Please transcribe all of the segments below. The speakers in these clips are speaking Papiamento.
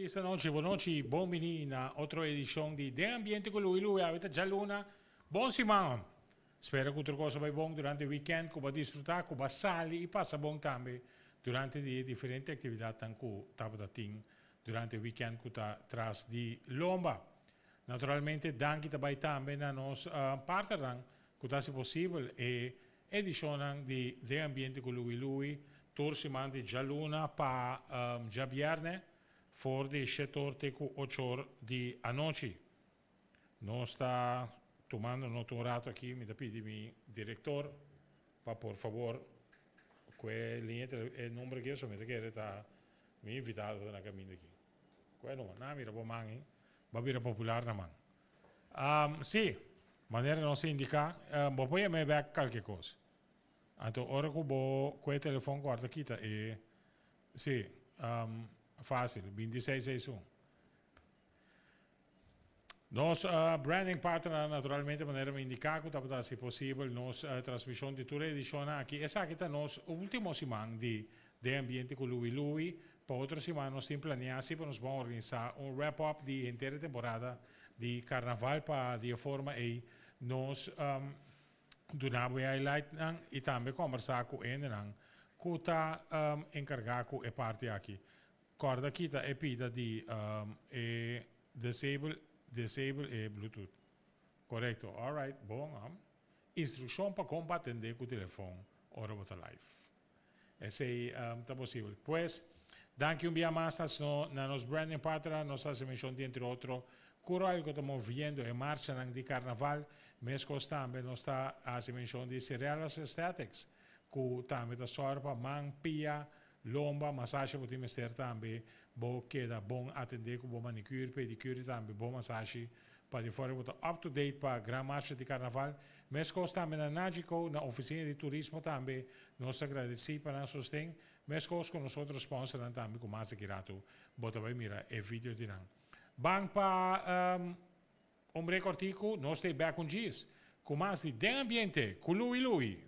Felis anochi, bon nochi, bon bini na otro edicion di Den Ambiente cu Louie Louie. Awe ta djaluna, bon siman. Spera cu tur cos a bay bon durante weekend, cu bo a disfruta, cu bo a sali y pasa bon tambe durante di e diferente actividadnan cu tabata tin durante weekend cu ta tras di lomba. Naturalmente danki ta bay tambe na nos partnernan cu ta haci posibel e edicionnan di Den Ambiente cu Louie Louie tur siman di djaluna pa djabierne for di shetor te cu ochor di anochi. Nos ta tumando nota un rato aki, mi ta pidi mi director pa por favor cu e liña e number aki eso mi ta kere ta mi invitado ta na caminda aki. Cu e number? Na mira bo man ei, bo a bira popular na man. Si, manera nos a indica, bo por yama e bek calke cos. Anto ora cu bo cu e telefon corta kita e, si, facil, bintiseis seis un. Nos branding partnernan naturalmente manera mi indica cu tabata haci posibel nos transmision di tur e edicionnan aki. Esaki ta nos ultimo siman di Den Ambiente cu Louie Louie. Pa otro siman nos tin planea si pa nos bon organisa un wrap up di henter e temporada di Carnaval pa di e forma ey nos duna bo e highlightnan y tambe combersa cu hendenan cu ta encarga cu e parti aki. Corda kita e pida di e disable disable e bluetooth. Corecto alright bon am. Instruccion pa con pa atende cu telefon ora bo ta live. Esey ta posibel. Pues danki un bia mas na sno na nos branding partner nos haci mencion di entre otro Curoil cu ta moviendo e marchanan di carnaval mescos tambe nos ta haci mencion di Cerealas Aesthetics cu tambe ta sor pa man pia Lomba, masashi bo tin mester tambe, bo keda bon atende ku bo manicure, pedicure i tambe bo masashi pa di fora bo ta up to date pa Gran Marcha di Carnaval. Meskos tambe na Nagico, na Oficina di Turismo tambe nos ta gradeci pa nan sosten, meskos ku nos otro sponsornan tambe ku mas aki ratu bo ta bai mira e video di nan. Ban pa un break kortiku, nos ta e bek un djis ku mas di Den Ambiente ku Louie Louie.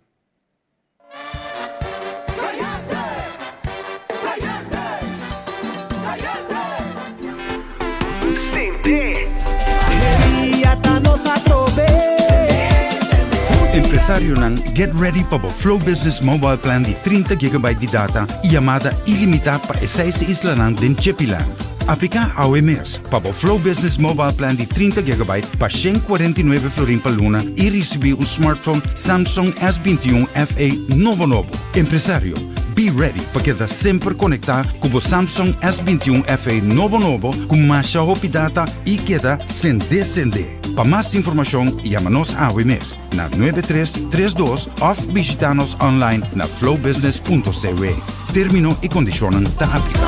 Empresarionan, get ready pa bo Flow Business Mobile Plan di 30 gigabyte di data y yamada ilimita pa e seis islanan den Chepiland. Aplica awe mes pa bo Flow Business Mobile Plan di 30 gigabyte pa 149 florin pa luna y ricibi un smartphone Samsung S 21 FE nobo nobo. Empresario, be ready pa keda semper conecta cu bo Samsung S 21 FE nobo nobo cu masha hopi data y keda sende sende. Pa mas informacion yama nos awe mes na 9332 of bishita nos online na flowbusiness.cw. Termino y condicionnan ta aplica.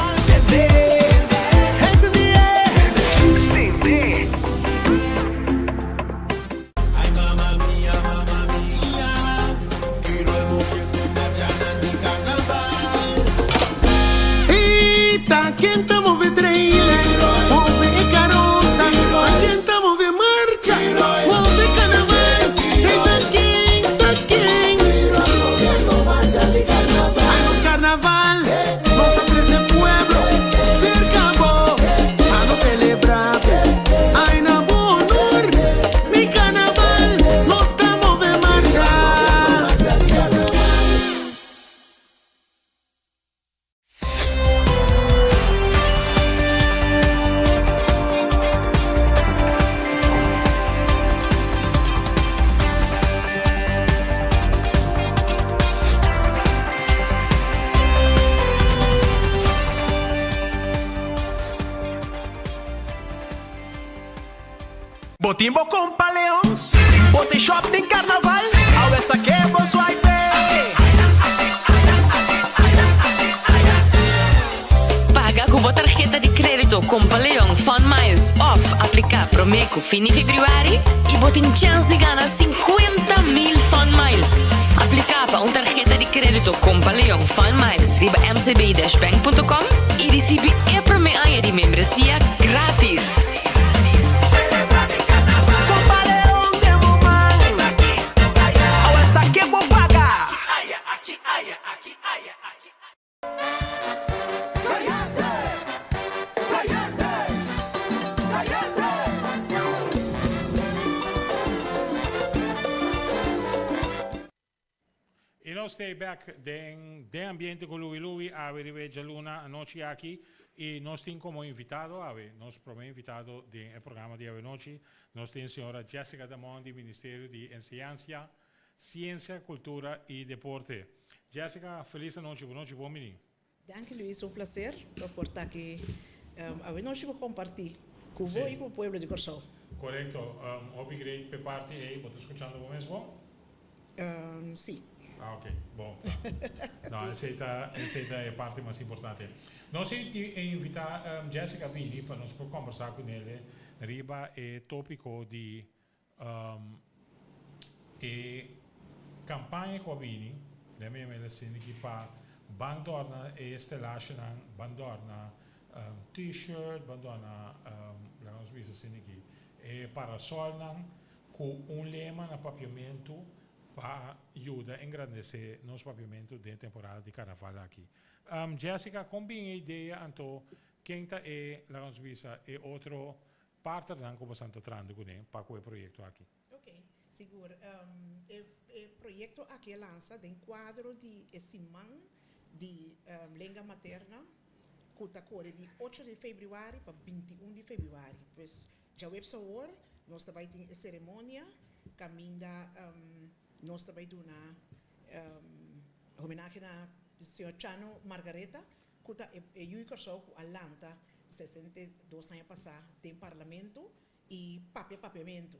Bo tin bo compa Leon? Bo tin shop den carnaval? Awe sa ke bo swipe. Paga ku bo tarheta di krédito Compa Leon Fun Miles òf apliká promé ku fin di febrüari i bo tin chèns di gana 50,000 Fun Miles. Apliká pa un tarheta di krédito Compa Leon Fun Miles riba mcb-bank.com i risibí e promé aña di membresia grátis. Compa Leon den bo man. Awe sa ke bo paga. ta back den Ambiente ku Louie Louie, awe riba djaluna anochi aki i nos tin komo invitado awe, nos promé invitado den e programa di awe nochi, nos tin señora Jessica Damon di Ministerio di Enseñansa, Siensia, Kultura i Deporte. Jessica, felis anochi, bon nochi, bon bini. Danki Luis, un plaser pa por ta aki awe nochi pa kompartí ku bo i ku pueblo di Kòrsou. Korekto, hopi great p'e parti ei, bo ta skuchando bo mes bon? Sí. Ah ok, bon. No, esei ta esei ta e parti mas importante. Nos a invitá Jessica bini pa nos por kombersá kunele riba e tópiko di E campaña cu a bini, den mi mele sinti ki pa ban dorna e stelashenan, ban dorna t-shirt, ban dorna, laga nos bisa sinti ki, e parasolnan cu un lema na papiamentu pa yuda engrandece nos papiamentu den temporada di carnaval aki. Jessica, con bin e idea anto ken ta e, laga nos bisa, e otro Partnernan ku bosan ta trahando kuné pa ku e proyekto aki? Ok, sigur. E e proyekto aki a lansa den kuadro di e siman di lenga materna ku ta kore di ocho di febrüari pa 21 di febrüari. Pues djaweps awor nos ta bai tin e seremonia kaminda nos ta bai duna homenahe na señor Chano Margaretha ku ta e yu di Kòrsou ku a lanta 62 aña pasá den parlamento i papia papiamentu.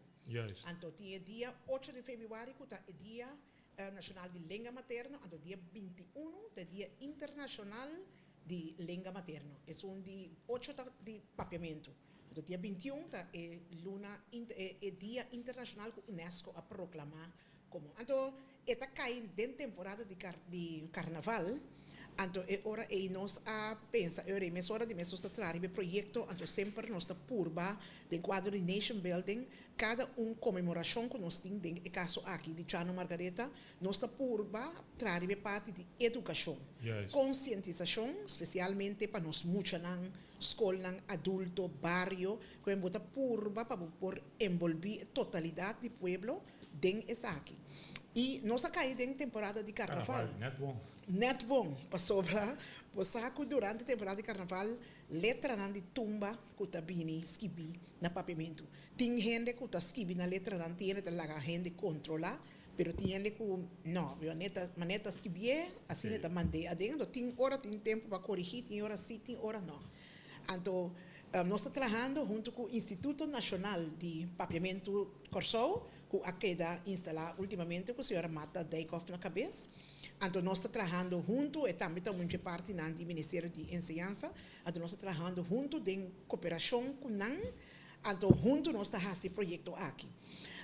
Anto tin e dia ocho di febrüari ku ta e dia nashonal di lenga materno, anto dia 21 ta e dia internashonal di lenga materno. Esun di ocho ta di papiamentu. Anto dia 21 ta e luna e dia internashonal ku unesco a proklamá Como anto e ta cay den temporada di di carnaval, anto e ora ey nos a pensa e ora ey mesora di mes nos ta traha riba e proyecto, anto semper nos ta purba den cuadro di nation building cada un conmemoracion cu nos tin den e caso aki di Chano Margaretha nos ta purba traha riba e parti di educacion, concientisacion specialmente pa nos muchanan, scolnan, adulto, bario, cu bo ta purba pa bo por envolvi e totalidad di pueblo den esaki. I nos a kai den temporada di karnaval. Karnaval, nèt bon. Nèt bon, pasobra bo sa ku durante temporada di karnaval letranan di tumba ku ta bini skibí na papiamentu. Tin hende ku ta skibi na letranan, tin hende ta laga hende kontrolá, pero tin hende ku no, manera ta skibié asina e ta mand'é aden. Anto tin ora tin tempu pa korigí, tin ora sí, tin ora no. Anto nos ta trahando huntu ku Instituto Nashonal di Papiamentu Kòrsou ku a keda instalá últimamente ku señora Martha Dijkhoff na kabes. Anto nos ta trahando huntu, e tambe ta un dje partinan di Ministerio di Enseñansa, anto nos ta trahando huntu den koperashon ku nan, anto huntu nos ta hasi e proyekto aki.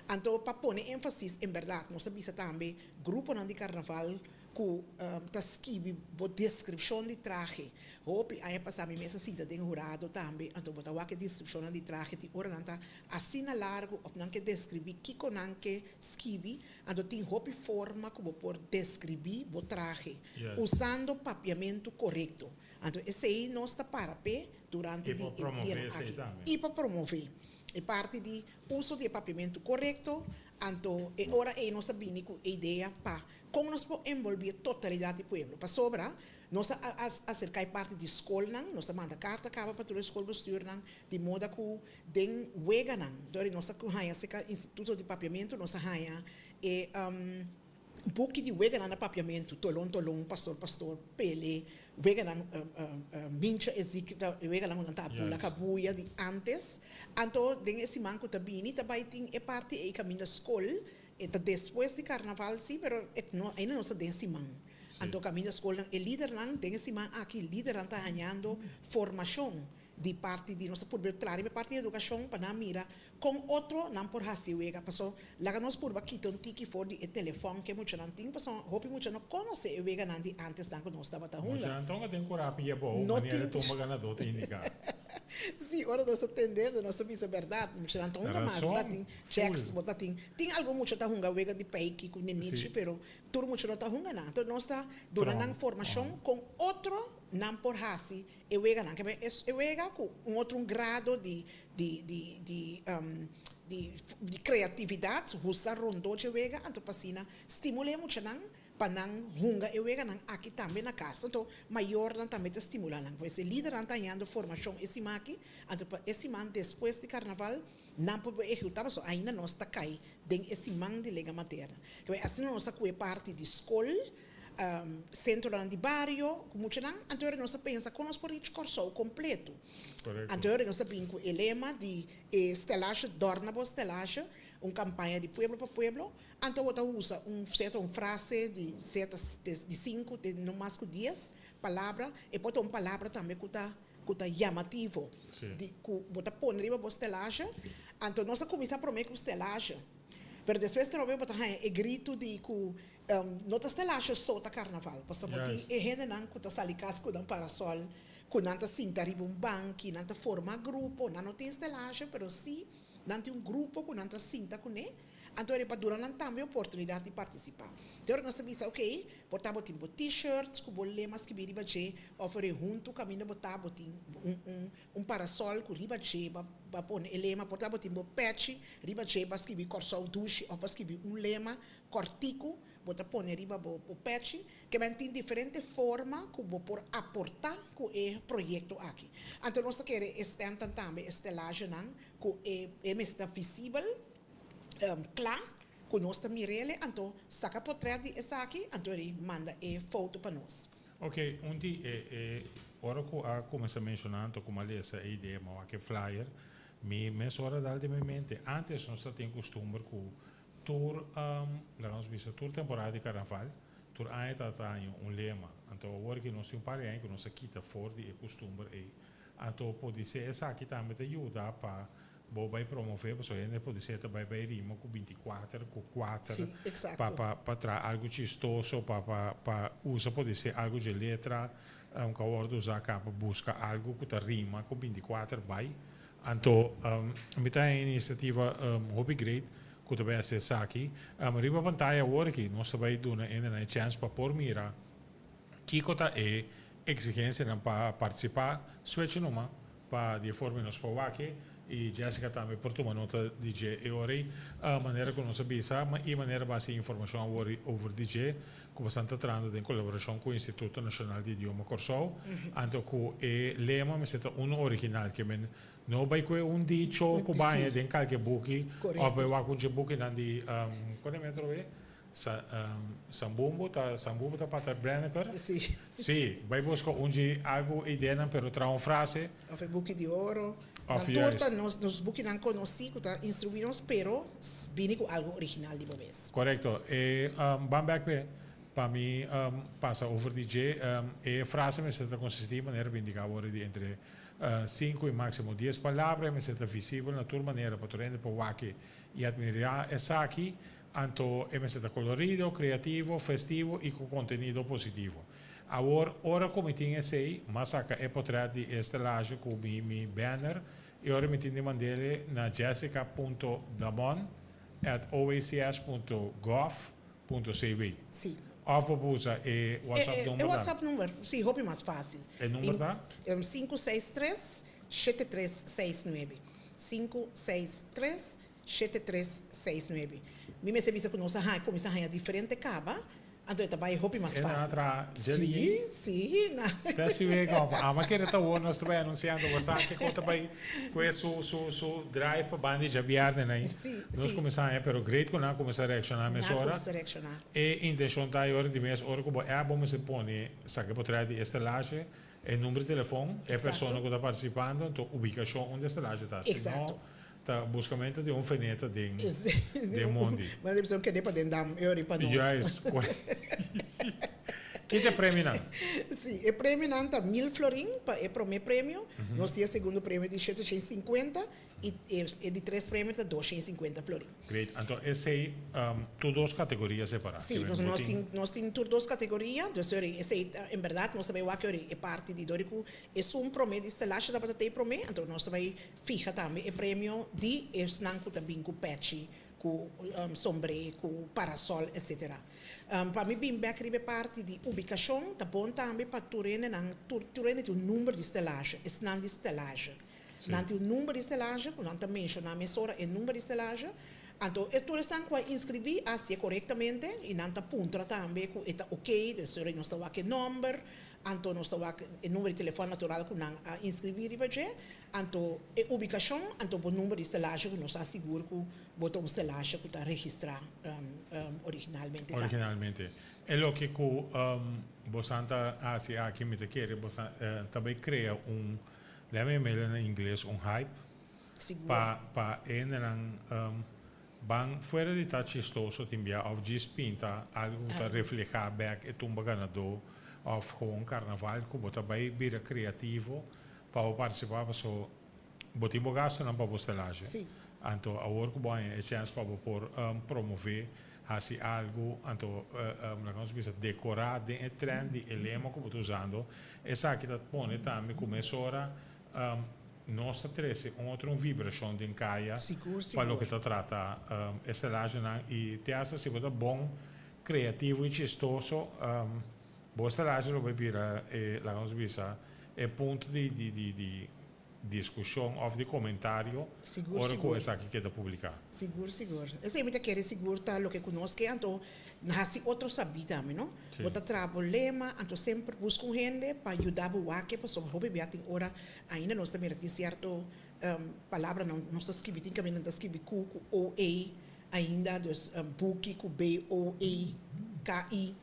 Anto pa pone énfasis, en bèrdat nos ta bisa tambe gruponan di karnaval ku ta skibi bo deskripshon di trahe. Hopi aña pasá mi mes a sinta den hurado tambe, anto bo ta wak e deskripshonnan di trahe tin ora nan ta asina largu òf nan ke deskribí kiko nan ke skibi, anto tin hopi forma ku bo por deskribí bo trahe usando papiamentu korekto. Anto esei nos ta para p'e durante di e dianan aki. I pa promové e parti di uso di e papiamentu korekto, anto e ora ei nos a bini ku e idea pa Kon nos por enbolbí e totalidat di pueblo? Pasobra nos a aserká e parti di skolnan, nos a manda karta kaba pa tur e skolbestuurnan, di moda ku den weganan, dor di nos a haña serka Instituto di Papiamentu, nos a haña e buki di weganan na papiamentu, Tolon Tolon, Pastor Pastor, Pele, weganan Mincha e Zik, ta e weganan ku nan ta bula kabuya di ántes. Anto den e siman ku ta bini ta bai tin e parti ei kaminda skol. E ta despues di karnaval si, pero e no ainda nos ta den siman. Anto kaminda skolnan e lidernan den e siman aki lidernan ta hañando formashon di parti di nos ta purba traha riba e parti di edukashon pa nan mira kon otro nan por hasi e wega. Paso laga nos purba kita un tiki for di e telefòn ku e muchanan tin paso hopi mucha no konosé e weganan di antes nan ku nos tabata hunga. Muchanan tonga den ku rapi yabou manera e tumba ganadó ta indiká. Si, ora nos ta tendendo nos ta bisa bèrdat muchanan ta hunga mas, bo ta tin chèks, bo ta tin. Tin algun mucha ta hunga wega di peiki ku nenichi, pero tur mucha no ta hunga nan. Enton nos ta duna nan formashon kon otro nan por hasi e weganan. Ke e wega ku un otro un grado di di di di di di kreatividat husa rondó dje wega, anto pa asina stimul'é muchanan. pa nan hunga e weganan aki tambe na kas. Anto mayornan tambe ta stimulá nan. Pues e lidernan ta hañando formashon e siman aki, anto pa e siman despues di karnaval nan por por ehekutá pasobra ainda nos ta kai den e siman di lenga materna. Kebei asina nos a kue parti di skol, sentronan di bario ku muchanan, anto ora nos a pensa kon nos por reach Kòrsou kompleto. Anto ora nos a bin ku e lema di e stelage dòrna bo stelage, un kampaña di pueblo pa pueblo. Anto bo ta usa un sierto un frase di sierta di sinku te no mas ku dies palabra, e por ta un palabra tambe ku ta ku ta yamativo di ku bo ta pone riba bo stelage. Anto nos a kuminsá promé ku stelage, pero despues trobe bo ta haña e gritu di ku no ta stelage so ta karnaval, pasobra bo tin e hendenan ku ta sali kas ku nan parasòl, ku nan ta sinta riba un banki, nan ta forma grupo, nan no tin stelage pero si Nan tin un grupo ku nan ta sinta kuné, anto e pa duna nan tambe oportunidat di partisipá. Te ora nos ta bisa, oke, por ta bo tin bo T-shirts ku bo lema skibí riba dje, òf ora e huntu kaminda bo ta bo tin un un un parasòl ku riba dje bo a pone e lema, por ta bo tin bo pèchi riba dje bo a skibi Kòrsou Dushi òf bo a skibi un lema kòrtiku bo ta pone riba bo bo pèchi. Ke men tin diferente forma ku bo por aportá ku e proyekto aki. Anto nos ta kere e stèntnan tambe, e stelagenan ku e e mester ta visibel, kla, ku nos ta mir'ele, anto saka potrèt di esaki, anto eri manda e foto pa nos. Ok, un di e e ora ku a kuminsá menshoná anto ku mi a lesa e idea, mi a wak e flyer, mi mesora dal den mi mente, antes nos ta tin kustumber ku Tur, laga nos bisa, tur temporada di karnaval, tur aña ta taña un lema. Anto awor ki nos tin un par di aña ku nos a kita for di e kustumber ei. Anto podisé esaki tambe ta yuda pa bo bai promové, pasobra hende podisé ta bai bai rima ku binti kuater, ku kuater, pa pa pa traha algu chistoso, pa pa pa usa podisé algu dje letra ku a wòrdu usá kaba buska algu ku ta rima ku binti kuater bai. Anto mi ta haña inisiativa hopi great ku ta bai hasi esaki. Riba pantaya awor aki nos ta bai duna hendenan e chèns pa por mira kiko ta e eksigensianan pa partisipá. Switch numa pa di e forma nos por wak e i Jessica tambe por tuma nota di dje e ora ei. Manera ku nos a bisa i manera base e informashon awor over di dje ku boso ta trahando den kolaborashon ku Instituto Nashonal di Idioma Kòrsou. Anto ku e lema mester ta unu original, ke men no bai ku e un dicho ku baña den kalke buki òf bai wak un dje bukinan di kon e metro e? Sa Sambumbo ta Sambumbo ta Pater Brenneker? Sí, bai buska un dje algu ideanan pero traha un frase. Òf e buki di oro. Nan tur ta nos nos bukinan konosí ku ta instruí nos pero bini ku algu original di bo mes. Korekto. E ban bek p'e pa mi pasa over di dje. E frase mester ta konsistí manera bin indiká awor di entre sinku i máksimo dies palabra. E mester ta visibel na tur manera pa tur hende por wak i atmirá esaki. Anto e mester ta kolorido, kreativo, festivo i ku kontenido positivo. Awor, ora ku mi tin esei, m'a saka e potret di e stelage ku mi mi banner i ora mi tin di mand'ele na jessica punto damon at oacs punto gov punto cw. Sí. Òf bo por usa e WhatsApp E number tambe. WhatsApp number, sí, hopi mas fásil. E number ta? 563 7369. 563 7369. Mi mester bisa ku nos a haña, kuminsá haña diferente kaba, anto e ta bai hopi mas E nan a fásil. traha dje Sí, di sí, na. Best week of ama kere ta wor nos ta bai anunciando bo sa kiko ta bai ku e su su su drive pa banda di djabièrnè nai. Sí, Nos sí. kuminsá haña pero great ku nan a kuminsá reakshoná Nan a mesora. kuminsá reakshoná. E intenshon ta e ora di mes ora ku bo app bo mester pone saka e potrèt di e stelage, e number di telefòn, e persona Eksakto. ku ta partisipando, anto ubikashon unda e stelage ta. Si no Eksakto. Ta buscamento di un feneta den den mondi. Bueno, debe ser un kede pa den dam e ori pa nos. Juist. Ki ta e premionan? Sí, e premionan ta mil florin pa e prome premio. Nos tin e segundo premio di shete shen sinkuenta i e di tres premio ta dos shen sinkuenta florin. Great. Anto esei tur dos kategoria separá? Sí, nos tin nos tin tur dos kategoria. Dus ori esei ta en bèrdat nos ta bai wak ori e parti di dor ku esun prome di stelashi tabata ta e prome, anto nos ta bai Fiha tambe e premio di esnan ku ta bin ku pèchi, ku sombré, ku parasòl, etsetera. Pa mi bin bèk riba e parti di ubikashon, ta bon tambe pa tur hendenan, tur tur hende tin un number di stelage, esnan di stelage. Nan tin un number di stelage ku nan ta menshoná mesora e number di stelage. Anto e tur esnan ku a inskribí a hasié korektamente i nan ta puntra tambe ku e ta oké, dus ora nos ta wak e nòmber, anto nos ta wak e number di telefòn natural ku nan a inskribí riba dje, anto e ubikashon, anto bo number di stelazje ku nos a sigur ku bo ta un stelazje ku ta registrá originalmente tambe. Originalmente. E loke ku bosan ta hasi aki mi ta kere bosan ta bai krea un, lèmi yam'el na ingles un hype. Sigur. Pa pa hendenan ban fuera di ta chistoso tin bia of djis pinta algo ku ta refleha bek e tumba ganadó of gewoon karnaval ku bo ta bai bira kreativo pa bo partisipá paso bo tin bo gastunan pa bo stelahe. Sí. Anto awor ku bo haña e chèns pa bo por promové hasi algo anto laga nos bisa dekorá den e trend di e lema ku bo ta usando esaki ta pone tambe ku mesora Nos ta trece un otro un vibracion den caya Sigur, pa sigur. loke ta trata e stelagenan y te hasta si bo ta bon, creativo y chistoso, bo stelage lo bay bira e, laga nos bisa, e punto di di di di discusion of di comentario Sigur, ora cu sigur. esaki keda publica. Sigur, sigur. Esey mi ta kere sigur ta loke cu nos ke anto hasi otro sabí tambe, no? Sí. Bo ta traha bo lema, anto semper busca un hende pa yuda bo wak e pasobra hopi bia tin ora ainda nos ta mira tin cierto palabranan nos ta skibi tin caminda nan ta skibi ku ku o a ainda dus buki ku b o a k i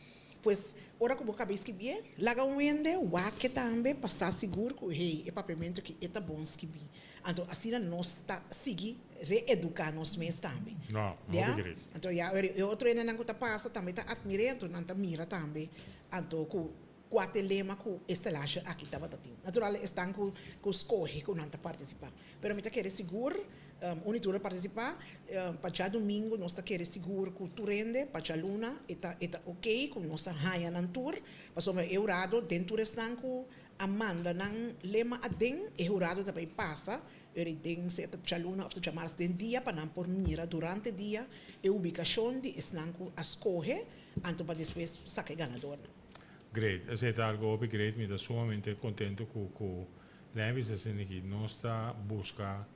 pues ora ku bo caba skibié laga un hende wak e tambe pa sa sigur ku hey e papiamento aki e ta bon skibi anto asina nos ta sigui reeduca nos mes tambe No, hopi ya great. anto ya e otro hendenan ku ta pasa tambe ta admir'é anto nan ta mira tambe anto ku Kua ta e lema ku e stelashi aki tabata tin? Natural esnan ku ku skohe ku nan ta partisipá. Pero mi ta kere sigur un i tur a partisipá. Pa djadumingu nos ta kere sigur ku tur hende, pa djaluna e ta e ta oke ku nos a haña nan tur, pasobra e hurado den tur esnan ku a manda nan lema aden, e hurado ta bai pasa eri den sea ta djaluna òf ta djamars den dia pa nan por mira durante dia e ubikashon di esnan ku a skohe anto pa despues saka e ganadornan. Great, esei ta algo hopi great, mi ta sumamente contento cu cu Levis asina aki nos ta busca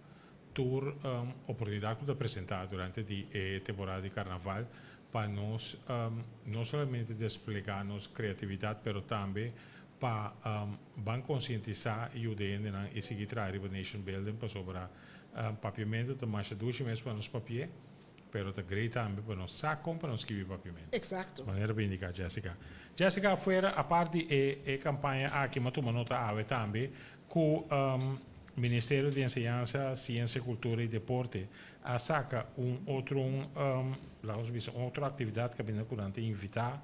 tur oportunidad cu ta presenta durante di e temporada di carnaval pa nos no solamente desplega nos creatividad pero tambe pa ban concientisa y yuda hendenan y sigui traha riba nation building pasobra papiamento ta masha dushi mes pa nos papie. Pero ta great tambe pa nos sa kon pa nos skibi papiamento. Exacto. Manera bo indica Jessica. Jessica afuera apart di e e campaña aki m'a tuma nota awe tambe cu Ministerio di Enseñansa, Ciencia, Cultura y Deporte a saca un otro un laga nos bisa un otro actividad caminda cu nan ta invita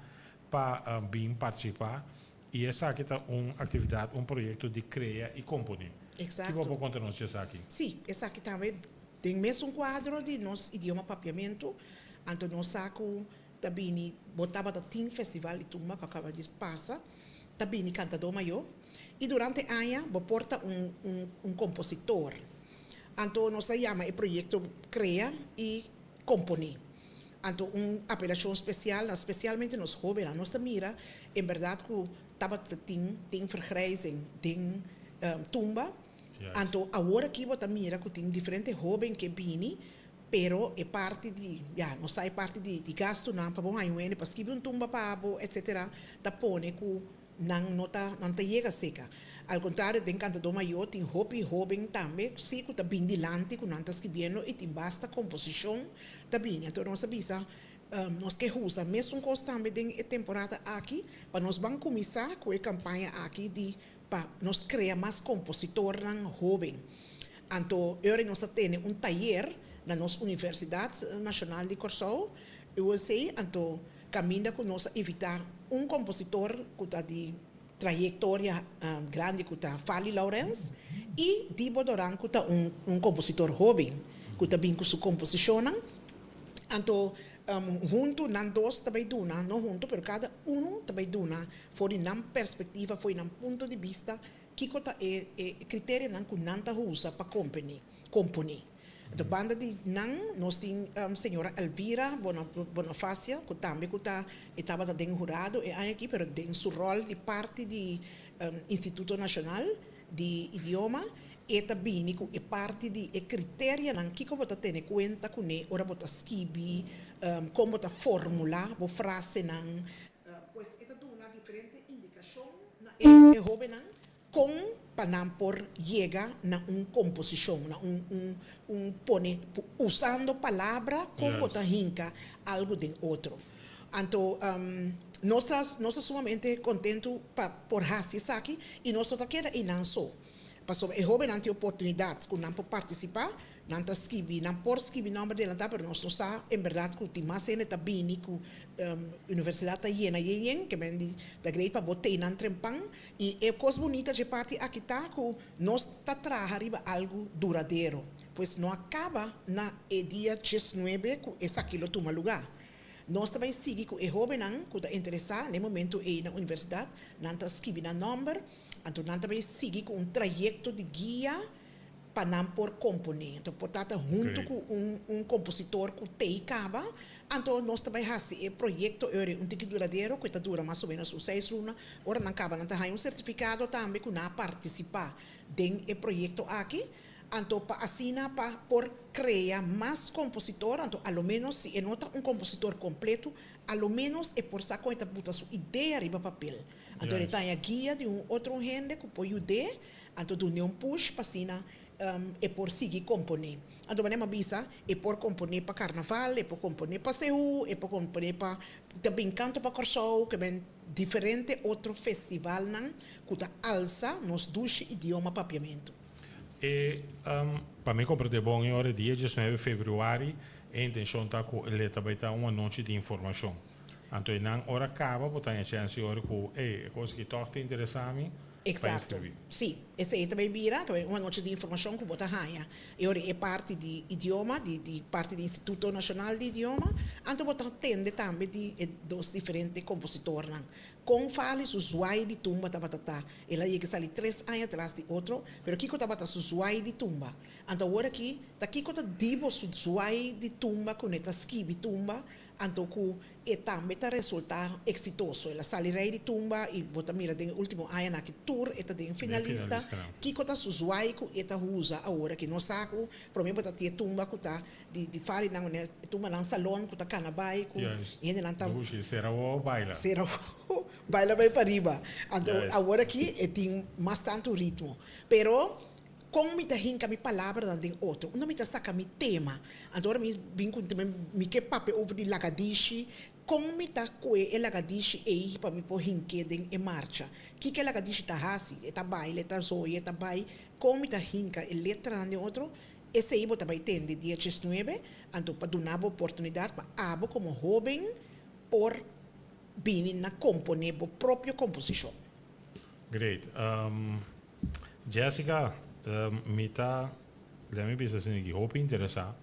pa bin participa y esaki ta un actividad un proyecto di crea y compone. Exacto. Kico bo por conta nos di esaki? Si, esaki tambe Den mesun kuadro di nos idioma papiamentu, anto nos sa ku ta bini, bo tabata tin festival di tumba ku a kaba di pasa, ta bini kantadó mayó i durante aña bo por ta un un un kompositor. Anto nos a yama e proyekto Krea i Komponé. Anto un apelashon spesial na spesialmente nos hóbennan. Nos ta mira en bèrdat ku tabata tin tin vergrijzing den tumba. Anto awor aki bo ta mira ku tin diferente hóben ke bini, pero e parti di, ya, nos sa e parti di di gastunan pa bo haña un hende pa skibi un tumba pa bo, etsetera, ta pone ku nan no ta, nan ta yega seka. Al kontrario, den Kantadó Mayó tin hopi hóben tambe si ku ta bin dilanti ku nan ta skibiendo i tin basta komposishon ta bini. Anto nos a bisa, nos ke usa mesun kos tambe den e temporada aki pa nos ban kuminsá ku e kampaña aki di pa nos krea mas kompositornan hóben. Anto ora nos a tene un tayer na nos Universidat Nashonal di Kòrsou, UNC, anto kaminda ku nos a invitá un kompositor ku ta di trayektoria grandi ku ta Fally Laurens i Dibo Doran ku ta un un kompositor hóben ku ta bin ku su komposishonnan. Anto huntu nan dos ta bai duna, no huntu pero kada unu ta bai duna For di nan perspectiva, for di nan punto di bista, kico ta e e criterianan cu nan ta usa pa compeni, componi. Anto banda di nan nos tin señora Elvira Bonafacia cu tambe cu ta e tabata den hurado e aña aki pero den su rol di parti di Instituto Nacional di Idioma. E ta bini ku e parti di e kriterianan kiko bo ta tene kuenta kuné ora bo ta skibi, kon bo ta formulá bo frasenan. Pues e ta duna diferente indikashon na e hóbennan kon pa nan por yega na un komposishon, na un un un pone usando palabra kon bo ta hinka algu den otro. Anto nos ta nos ta sumamente kontentu pa por hasi esaki i nos no ta keda einan so. Pasobra e hóbennan tin oportunidat ku nan por partisipá, nan ta skibi, nan por skibi nòmber delantá, pero nos no sa en bèrdat ku tin mas hende ta bini ku universidat ta yena yen yen, ke men di ta grei pa bo tei nan trempan. I e kos bunita dje parti aki ta ku nos ta traha riba algu duradero, pues no a kaba na e dia diesnuebe ku esaki lo tuma lugá. Nos ta bai sigui ku e hóbennan ku ta interesá na e momentu ei na universidat, nan ta skibi nan nòmber, Anto nan ta bay sigui cu un trayecto di guia pa nan por compone. Anto por ta ta hunto cu un un compositor cu tey caba, anto nos ta bay haci e proyecto eur un tiki duradero cu e ta dura mas o menos un seis luna. Ora nan caba nan ta haya un certificado tambe cu nan a participa den e proyecto aki. Anto pa asina pa por crea mas compositor, anto a lo menos si e no ta un compositor completo, a lo menos e por sa con e ta buta su idea riba papel. Anto e ta haña guia di un otro hende ku por yud'é, anto dun'é un push pa asina e por sigui komponé. Anto manera mi a bisa, e por komponé pa karnaval, e por komponé pa Seú, e por komponé pa ta bin kanto pa Kòrsou, ke ben diferente otro festivalnan ku ta alsa nos dushi idioma papiamentu. E pa mi komprendé bon e ora dia diesnuebe februari e intenshon ta ku e ta bai ta un anochi di informashon. Anto e nan ora caba bo ta haña chance ora cu ey e cosa aki toch ta interesa mi pa Exacto. inscribi. Sí, esey ta bay bira ta bay un anochi di informacion cu bo ta haña. E ora e parti di idioma, di di parti di Instituto Nacional di Idioma, anto bo ta tende tambe di e dos diferente compositornan. Con Fali su zwaai di tumba tabata ta. El a yega sali tres aña tras di otro, pero kico tabata su zwaai di tumba? Anto awor aki ta kico ta di bo su zwaai di tumba cu ne ta skibi tumba? Anto ku e tambe ta resultá eksitoso. El a sali rei di tumba i bo ta mira den e último añanan aki tur e ta den finalista. Kiko ta su zwai ku e ta usa awor aki? Nos sa ku promé bo ta tin e tumba ku ta di di farinan e tumbanan salon ku ta kana bai ku hendenan ta Dushi, sera wowo baila. Sera wowo baila bai pariba. Anto awor aki e tin mas tantu ritmo. Pero Kon mi ta hinka mi palabranan den otro? Unda mi ta saka mi tema? Anto ora mi bin ku mi ke papia over di lagadishi, kon mi ta kue e lagadishi ei pa mi por hink'é den e marcha? Kiko e lagadishi ta hasi? E ta baila, e ta zoya, e ta bai? Kon mi ta hinka e letranan den otro? Esei bo ta bai tende dia diesnuebe, anto pa duna bo oportunidat pa abo komo hóben por bini na komponé bo propio komposishon. Great. Jessica, mi ta, lei mi bisa asina ki hopi interesa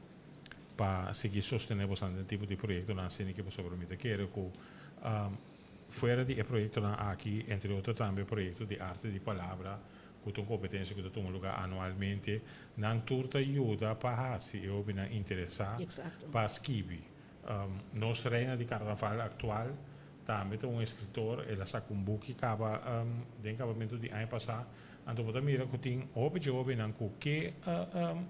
pa sigui sostene bosan den tipo di proyectonan asina ki pasobra mi ta kere ku fuera di e proyectonan aki, entre otro tambe proyecto di arte di palabra ku ta un competencia ku ta tuma lugar anualmente, nan tur ta yuda pa hasi e hopinan interesa pa skibi. Nos reina di carnaval actual tambe ta un escritor, el a saca un buki caba den cabamento di aña pasa, anto bo ta mira cu tin hopi dje hobennan cu ke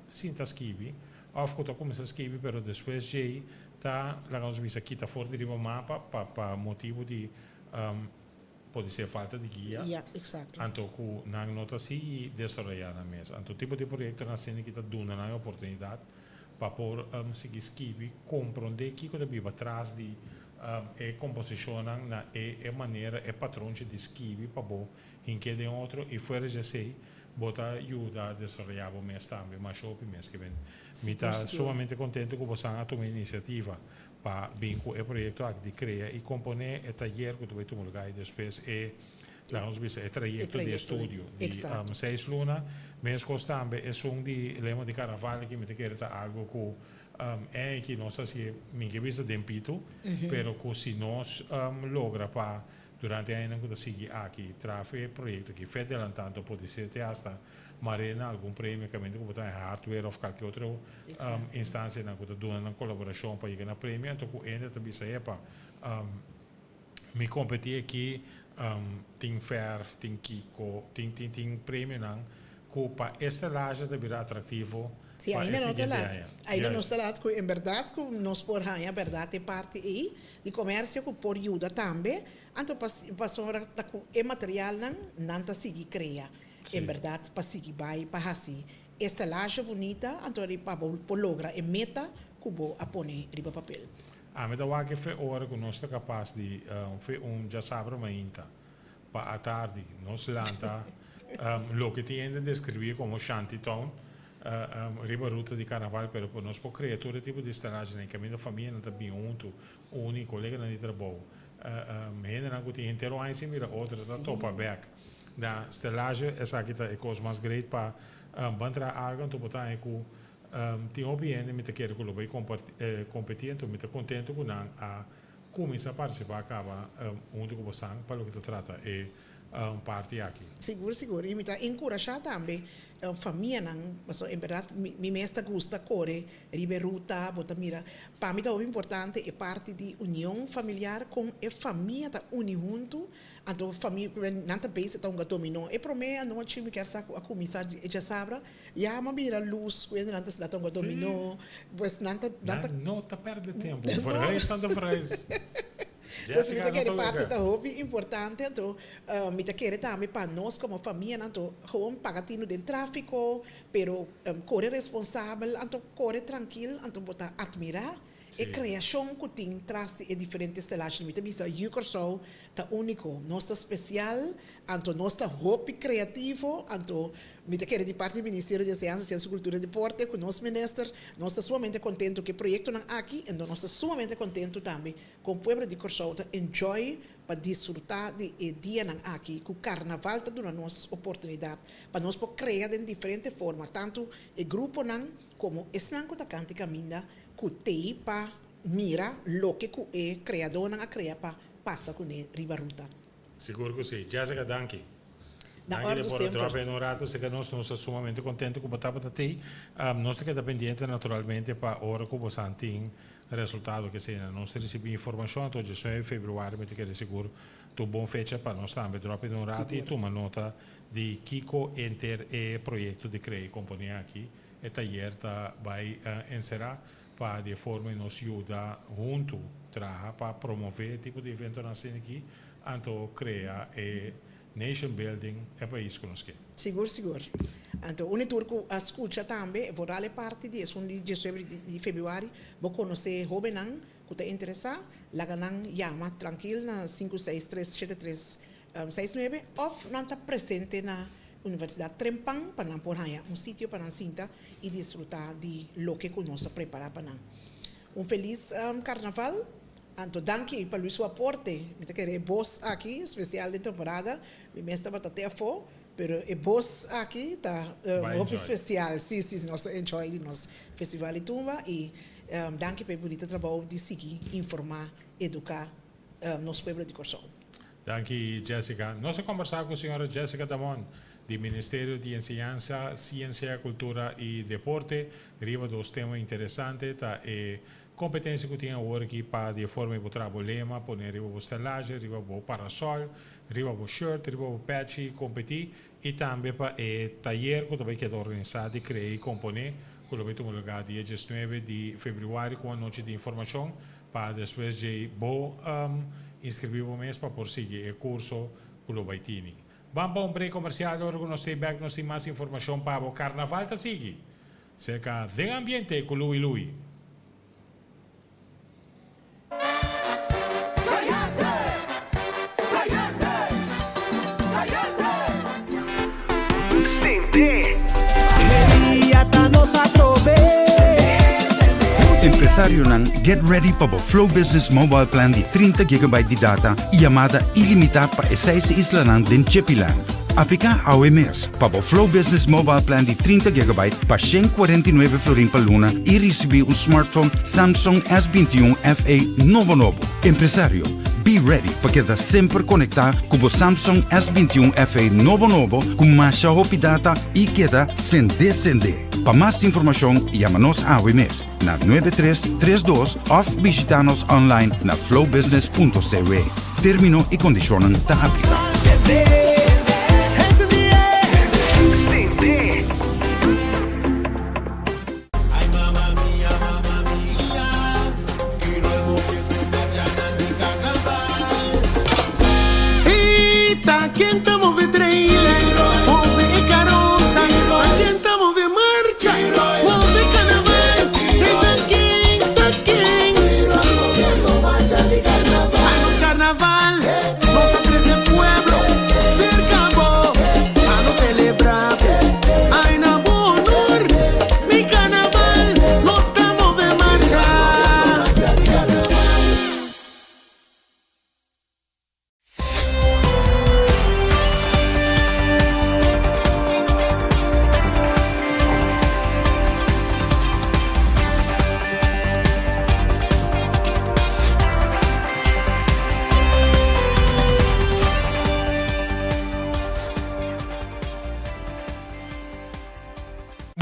sinta skibi of cu ta cuminsa skibi pero despues djey ta laga nos bisa kita for di riba mapa pa pa motibo di podi ser falta di guia, anto cu nan no ta sigui desaroya nan mes. Anto tipo di proyectonan asina ki ta duna nan e oportunidad pa por sigui skibi, comprende kico ta biba tras di e composicionnan na e e manera, e patronchi di skibi pa bo hink'é den otro y fuera di esey bo ta yuda desaroya bo mes tambe masha hopi mes ke ben. Mi ta sumamente contento cu bosan a tuma e iniciativa pa bin cu e proyecto aki di crea y compone e tayer cu ta bay tuma lugar y despues e laga nos bisa e trayecto di estudio di seis luna. Mescos tambe esun di lema di carnaval aki mi ta kere ta algo cu e aki nos ta haci mi ke bisa den pitu pero cu si nos logra pa durante e añanan cu ta sigui aki traf e proyecto aki fe adelantando por di ser te hasta mare na algun premio caminda cu bo ta hardware of calke otro instancianan cu ta duna nan colaboracion pa yega na premio anto cu ende ta bisa epa mi competi aki tin verf tin kico tin tin tin premionan. ku pa e stelage ta bira atraktivo Si, pa e ainda no ta siguiente lat. aña. Ainda nos Juist. ta lat ku en bèrdat ku nos por haña bèrdat e parti ei di komersio ku por yuda tambe. Anto pasobra ta ku e materialnan nan ta sigui krea. En bèrdat pa sigui bai pa hasi e stelage bunita anto ri pa bo por logra e meta ku bo a pone riba papel. Ami ta wak e fe ora ku nos ta kapas di fe un djasabra mainta pa atardi nos lanta loke tin hende deskribí komo shanty town riba ruta di karnaval pero por nos por krea tur e tipo di stelagenan kaminda famianan ta bin huntu uni koleganan di trabou hendenan ku tin henter un aña sin mira otro ta topa bek na stelage esaki ta e kos mas great pa ban traha algu anto bo ta haña ku tin hopi hende mi ta kere ku lo bai kompetí anto mi ta kontentu ku nan a Cuminsa participa caba hunto cu bosan pa loke ta trata e parti aki. Sigur sigur y mi ta encurasha tambe famianan pasobra en berdad mi mes ta gusta core riba e ruta bo ta mira pa mi ta hopi importante e parti di union familiar con e famia ta uni hunto anto famia nan ta bezig ta hunga dominó e prome anochi mi kier sa cu a cuminsa e djasabra Ya m'a bira lus ku hende nan ta sinta tonga dominó. Pues nan ta, nan ta. Nan no ta pèrdè tempu. Verhuis nan ta verhuis. Dus mi Jessica ta no kere ta parti wega. ta hopi importante anto mi ta kere tambe pa nos komo famianan anto gewoon paga tinu den tráfiko pero kore responsabel anto kore trankil anto bo ta atmirá E kreashon ku tin tras di e diferente stelashi mi ta bisa Yu Kòrsou ta úniko. Nos ta spesial, anto nos ta hopi kreativo, anto mi ta kere di parti di Ministerio di Enseñansa, Siensia, Kultura i Deporte ku nos minister nos ta sumamente kontentu ku e proyektonan aki, anto nos ta sumamente kontentu tambe kon pueblo di Kòrsou ta enjoy pa disfrutá di e dianan aki ku karnaval ta duna nos oportunidat pa nos por krea den diferente forma tantu e gruponan komo esnan ku ta kanta i kaminda ku tei pa mira loke ku e kreadónan a krea pa pasa kuné riba ruta. Sigur ku si. Jessica, danki. Na Danki òrdu di por a semper. dròp en un ratu serka nos. Nos ta sumamente kontentu ku bo tabata tei. Nos ta keda pendiente naturalmente pa ora ku bosan tin resultado ke esei. Nos ta risibí informashon anto diesnuebe februari mi ta kere sigur ta un bon fecha pa nos tambe dròp en un ratu i Sigur. tuma nota di kiko enter e proyekto di krea i komponé aki. E tayer ta bai enserá pa di e forma nos yuda huntu traha pa promové e tipo di eventonan asina aki, anto krea e nation building e pais ku nos ke. Sigur sigur. Anto un i tur ku a skucha tambe, vooral e parti di esun di diesnuebe di febrüari, bo konosé hóbennan ku ta interesá, laga nan yama trankil na sinku seis tres shete tres 69 òf nan ta presente na Universidat Trempan pa nan por haña un sitio pa nan sinta i disfrutá di loke ku nos a prepará pa nan. Un felis Karnaval. Anto danki pa Luis su aporte. Mi ta kere e bos aki, spesial den temporada. Mi mes tabata te afó, pero e bos aki ta hopi spesial. Sí, sí, nos ta enjoy di nos Festival di Tumba i danki pa e bunita trabou di sigui informá, eduká nos pueblo di Kòrsou. Danki Jessica. Nos a kombersá ku señora Jessica Damon di Ministerio di Enseñansa, Siensia, Kultura i Deporte riba dos tema interesante, ta e kompetensia ku tin awor aki pa di e forma di bo traha bo lema, pone riba bo stelaje, riba bo parasòl, riba bo shirt, riba bo pèchi, kompetí i tambe pa e tayer ku ta bai keda organisá di krea i komponé ku lo bai tuma lugá dia diesnuebe di febrüari ku un anochi di informashon Pa despues djei bo inscribi bo mes pa por sigui e curso cu lo bay tini. Ban pa un break comercial ora cu nos stay back nos tin mas informacion pa bo. Carnaval ta sigui cerca den ambiente cu Louie Louie. Empresarionan, get ready pa bo Flow Business Mobile Plan di 30 gigabyte di data i yamada ilimitá pa e seis islanan den Chepiland. Apliká awe mes pa bo Flow Business Mobile Plan di 30 gigabyte pa 149 florin pa luna i risibí un smartphone Samsung S21 FE nobo nobo. Empresario, Be ready pa keda semper konektá ku bo Samsung S21 FE nobo nobo ku masha hopi data i keda sendé sendé. Pa mas informashon yama nos awe mes na 9332 òf bishitá nos online na flowbusiness.cw. Término i kondishonnan ta apliká.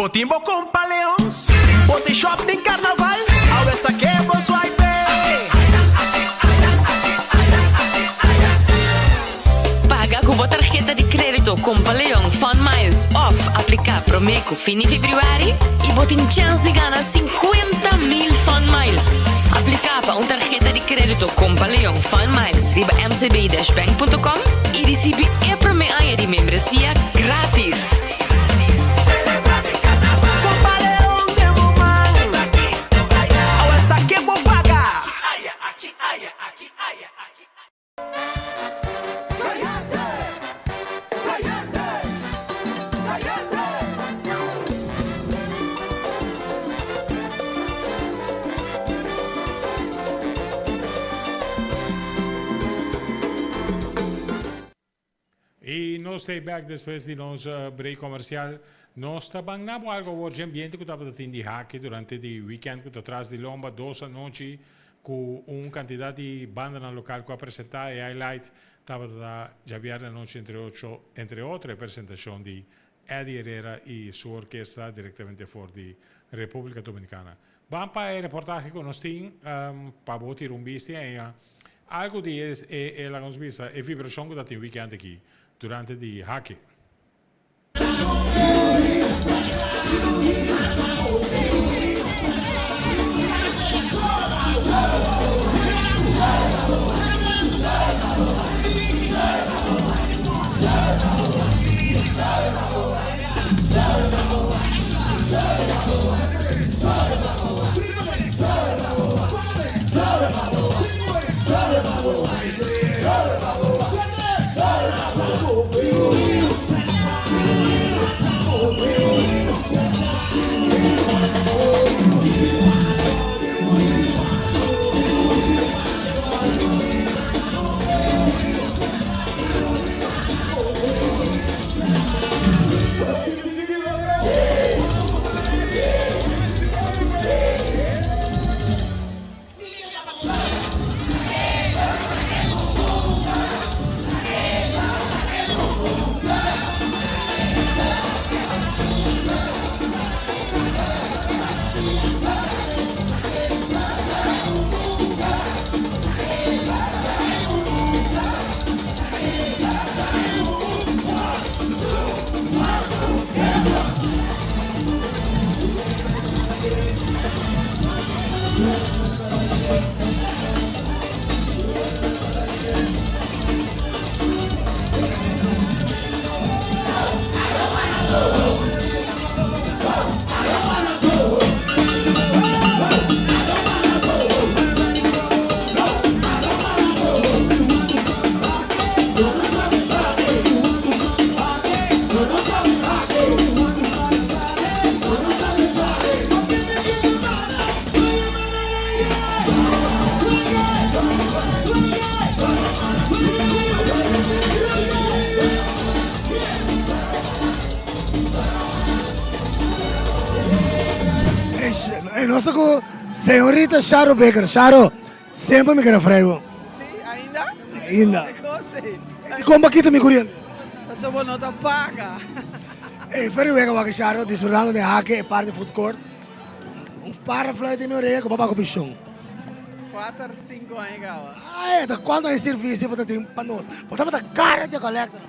Bo tin bo compa Leon? Bo tin shop den carnaval? Awe sa ke bo swipe. Paga ku bo tarheta di krédito Compa Leon Fun Miles òf apliká promé ku fin di febrüari i bo tin chèns di gana 50,000 Fun Miles. Apliká pa un tarheta di krédito Compa Leon Fun Miles riba mcb-bank.com i risibí e promé aña di membresia grátis. Y nos ta back despues di nos break comercial. Nos ta ban na bo algo awor dje ambiente cu tabata tin di haki durante di weekend cu ta tras di lomba dos anochi cu un cantidad di bandanan local cu a presenta. E highlight tabata djabierne anochi entre ocho entre otro e presentacion di Eddie Herrera y su orkesta directamente for di Republica Dominicana. Ban pa e reportahe cu nos tin pa bo tira un bista y haña algo di e e laga nos bisa e vibracion cu ta tin weekend aki durante di haki. Ey, nos ta cu señorita Sharo Baker. Sharo, semper mi kere vrij bo. Sí, ainda? Ainda. Di Di con bo kita mi curiente? Pasobra bo no ta paga. Ey, ferry wega wak Sharo, disfrutando den hake e parti food court. Un par de fluit den mi oreha cu bo paga pension. Cuater, cinco aña caba. Ay, ta cuanto aña servicio bo ta tin pa nos? Bo tabata cara di collector.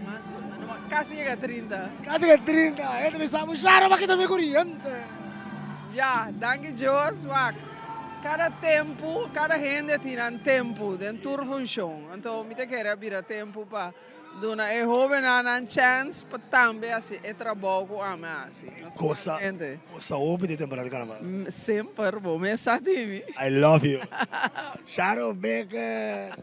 Mas o menos, casi yega 30. Casi yega 30. Hende mi sa bo Sharo bo a kita mi curiente. Ya, danki Dios, wak. Cada tempo, cada hende tin nan tempo den tur funcion. Anto mi ta kere a bira tempo pa duna e hobennan nan chance pa tambe haci e trabou cu ami a haci. Goza, goza hopi di temporada di carnaval. Semper, bo mes sa di mi. I love you. Sharon Baker.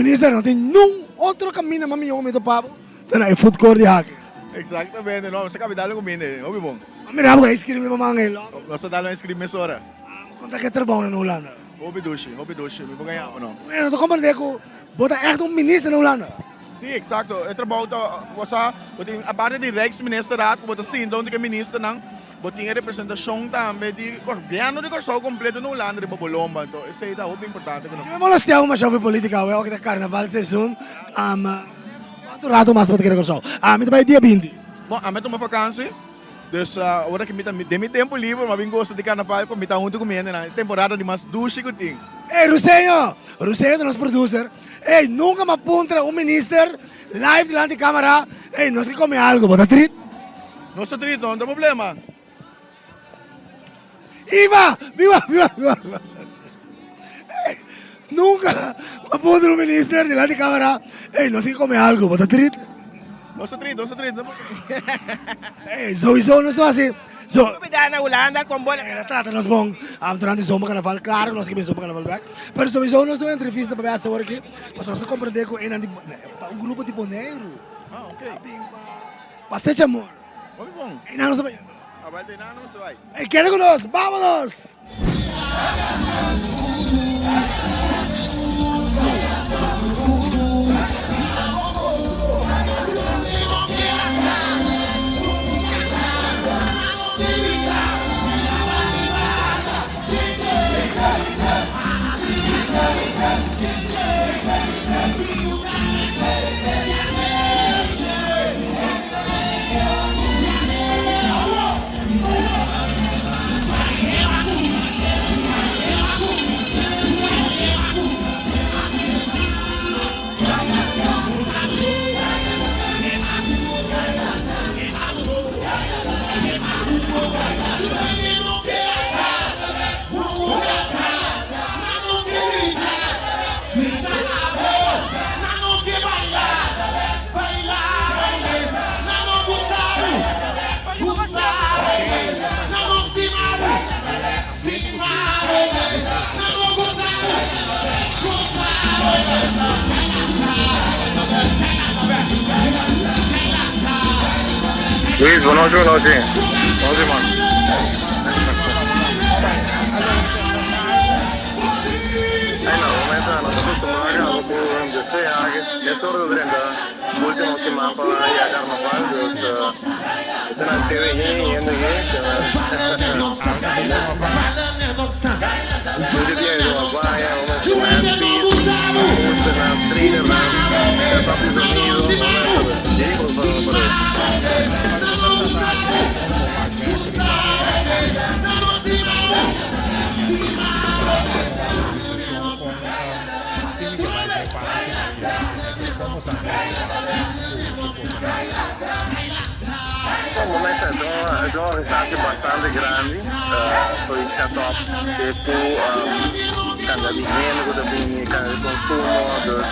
Minister, no tin nun otro caminda mas mihó mi topa bo ta na e food court di Hake. Exactamente, no, nos a cabe dal un cuminda, hopi bon. A mira bo cu a inscribi pa manga e lobby. Nos a dal un inscribi mesora. Con ta ke trabou na Hulanda? Hopi dushi, hopi dushi, mi por gaña bo no. Bueno, no ta comprende cu bo ta echt un minister na Hulanda. Si, exacto, e trabou ta, bo sa, bo tin aparte di Rijksministerraad cu bo ta sinta hunto cu e ministernan, Bo tin e representashon tambe di gobièrnu di Kòrsou kompleto na Hulanda riba bo lomba, anto esei ta hopi importante ku nos. Mi molestia bo masha over politica awe, awe ta carnaval seizoen, cuanto rato mas bo ta keda Kòrsou? Ami ta bai dia 20. Bon, ami a tuma vakansi, dus ora ki mi ta den mi tempu liber mi a bin gosa di carnaval ku mi ta huntu ku mi hendenan, e temporada di mas dushi ku tin. Ey Ruseño, Ruseño ta nos producer, ey nunca mi a puntra un minister Live dilanti camara, ey nos ke come algo, bo ta trit? Nos ta trit, no ta problema. Iva, biba, biba, biba, biba. Ey, nunca a puntra un minister dilanti camara, ey nos ke come algo, bo ta trit? Nos ta trit, nos ta trit. Ey, sowieso nos ta hasi. So, Bida na Hulanda con bo. El a trata nos bon durante zomer carnaval, claro cu nos ke bin zomer carnaval bek, pero sowieso nos ta un entrevista pa bes awor aki, pasobra nos ta comprende cu enan di pa un grupo di Boneiru a bin pa pa Stecha Amor. Hopi bon. Einan nos ta bayendo. Abel einan nos ta bay. Ey keda cu nos, bamonos! Luis, bon nochi, bon nochi. Bon nochi, man. Ay, no, momento, no ta acostumbrado a cabo cu desea, es ora de drenta ultimo siman pa ya carnaval, dus e na TV hi, hende hi, Mucho dia di uma baña, uma handpiece, posternan, trailernan, setup di sonido, Bon, mester ta un organisatie bastante grandi, soy set up te cu cantidad di hende cu ta bini, cantidad di consumo, dus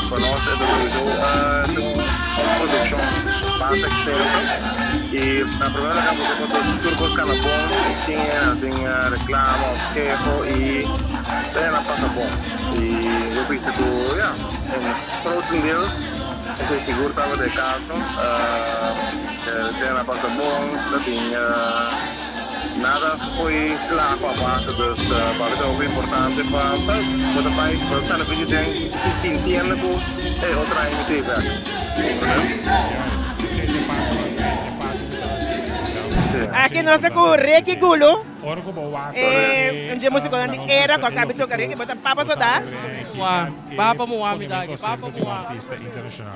pa nos e ta sowieso un produccion basta extenso y na primer lugar bo ta por tur cos cana bon sin sin reclamo of keho y ta nan pasa bon y yo bisa cu ya grotendeels esey sigur tabata e caso. Tera pasa bon, no tin nada fo'i kla pa pasa, dus pa ta hopi importante pa bo ta bai bo ta sali bichi den sintiendo ku ey otro aña mi ta ey bek. Aki nos ta ku Ricky Gulu. E un dje musikonan di era ku a kabi toka Ricky bo ta papa soda. Papa muha mi ta aki, papa muha.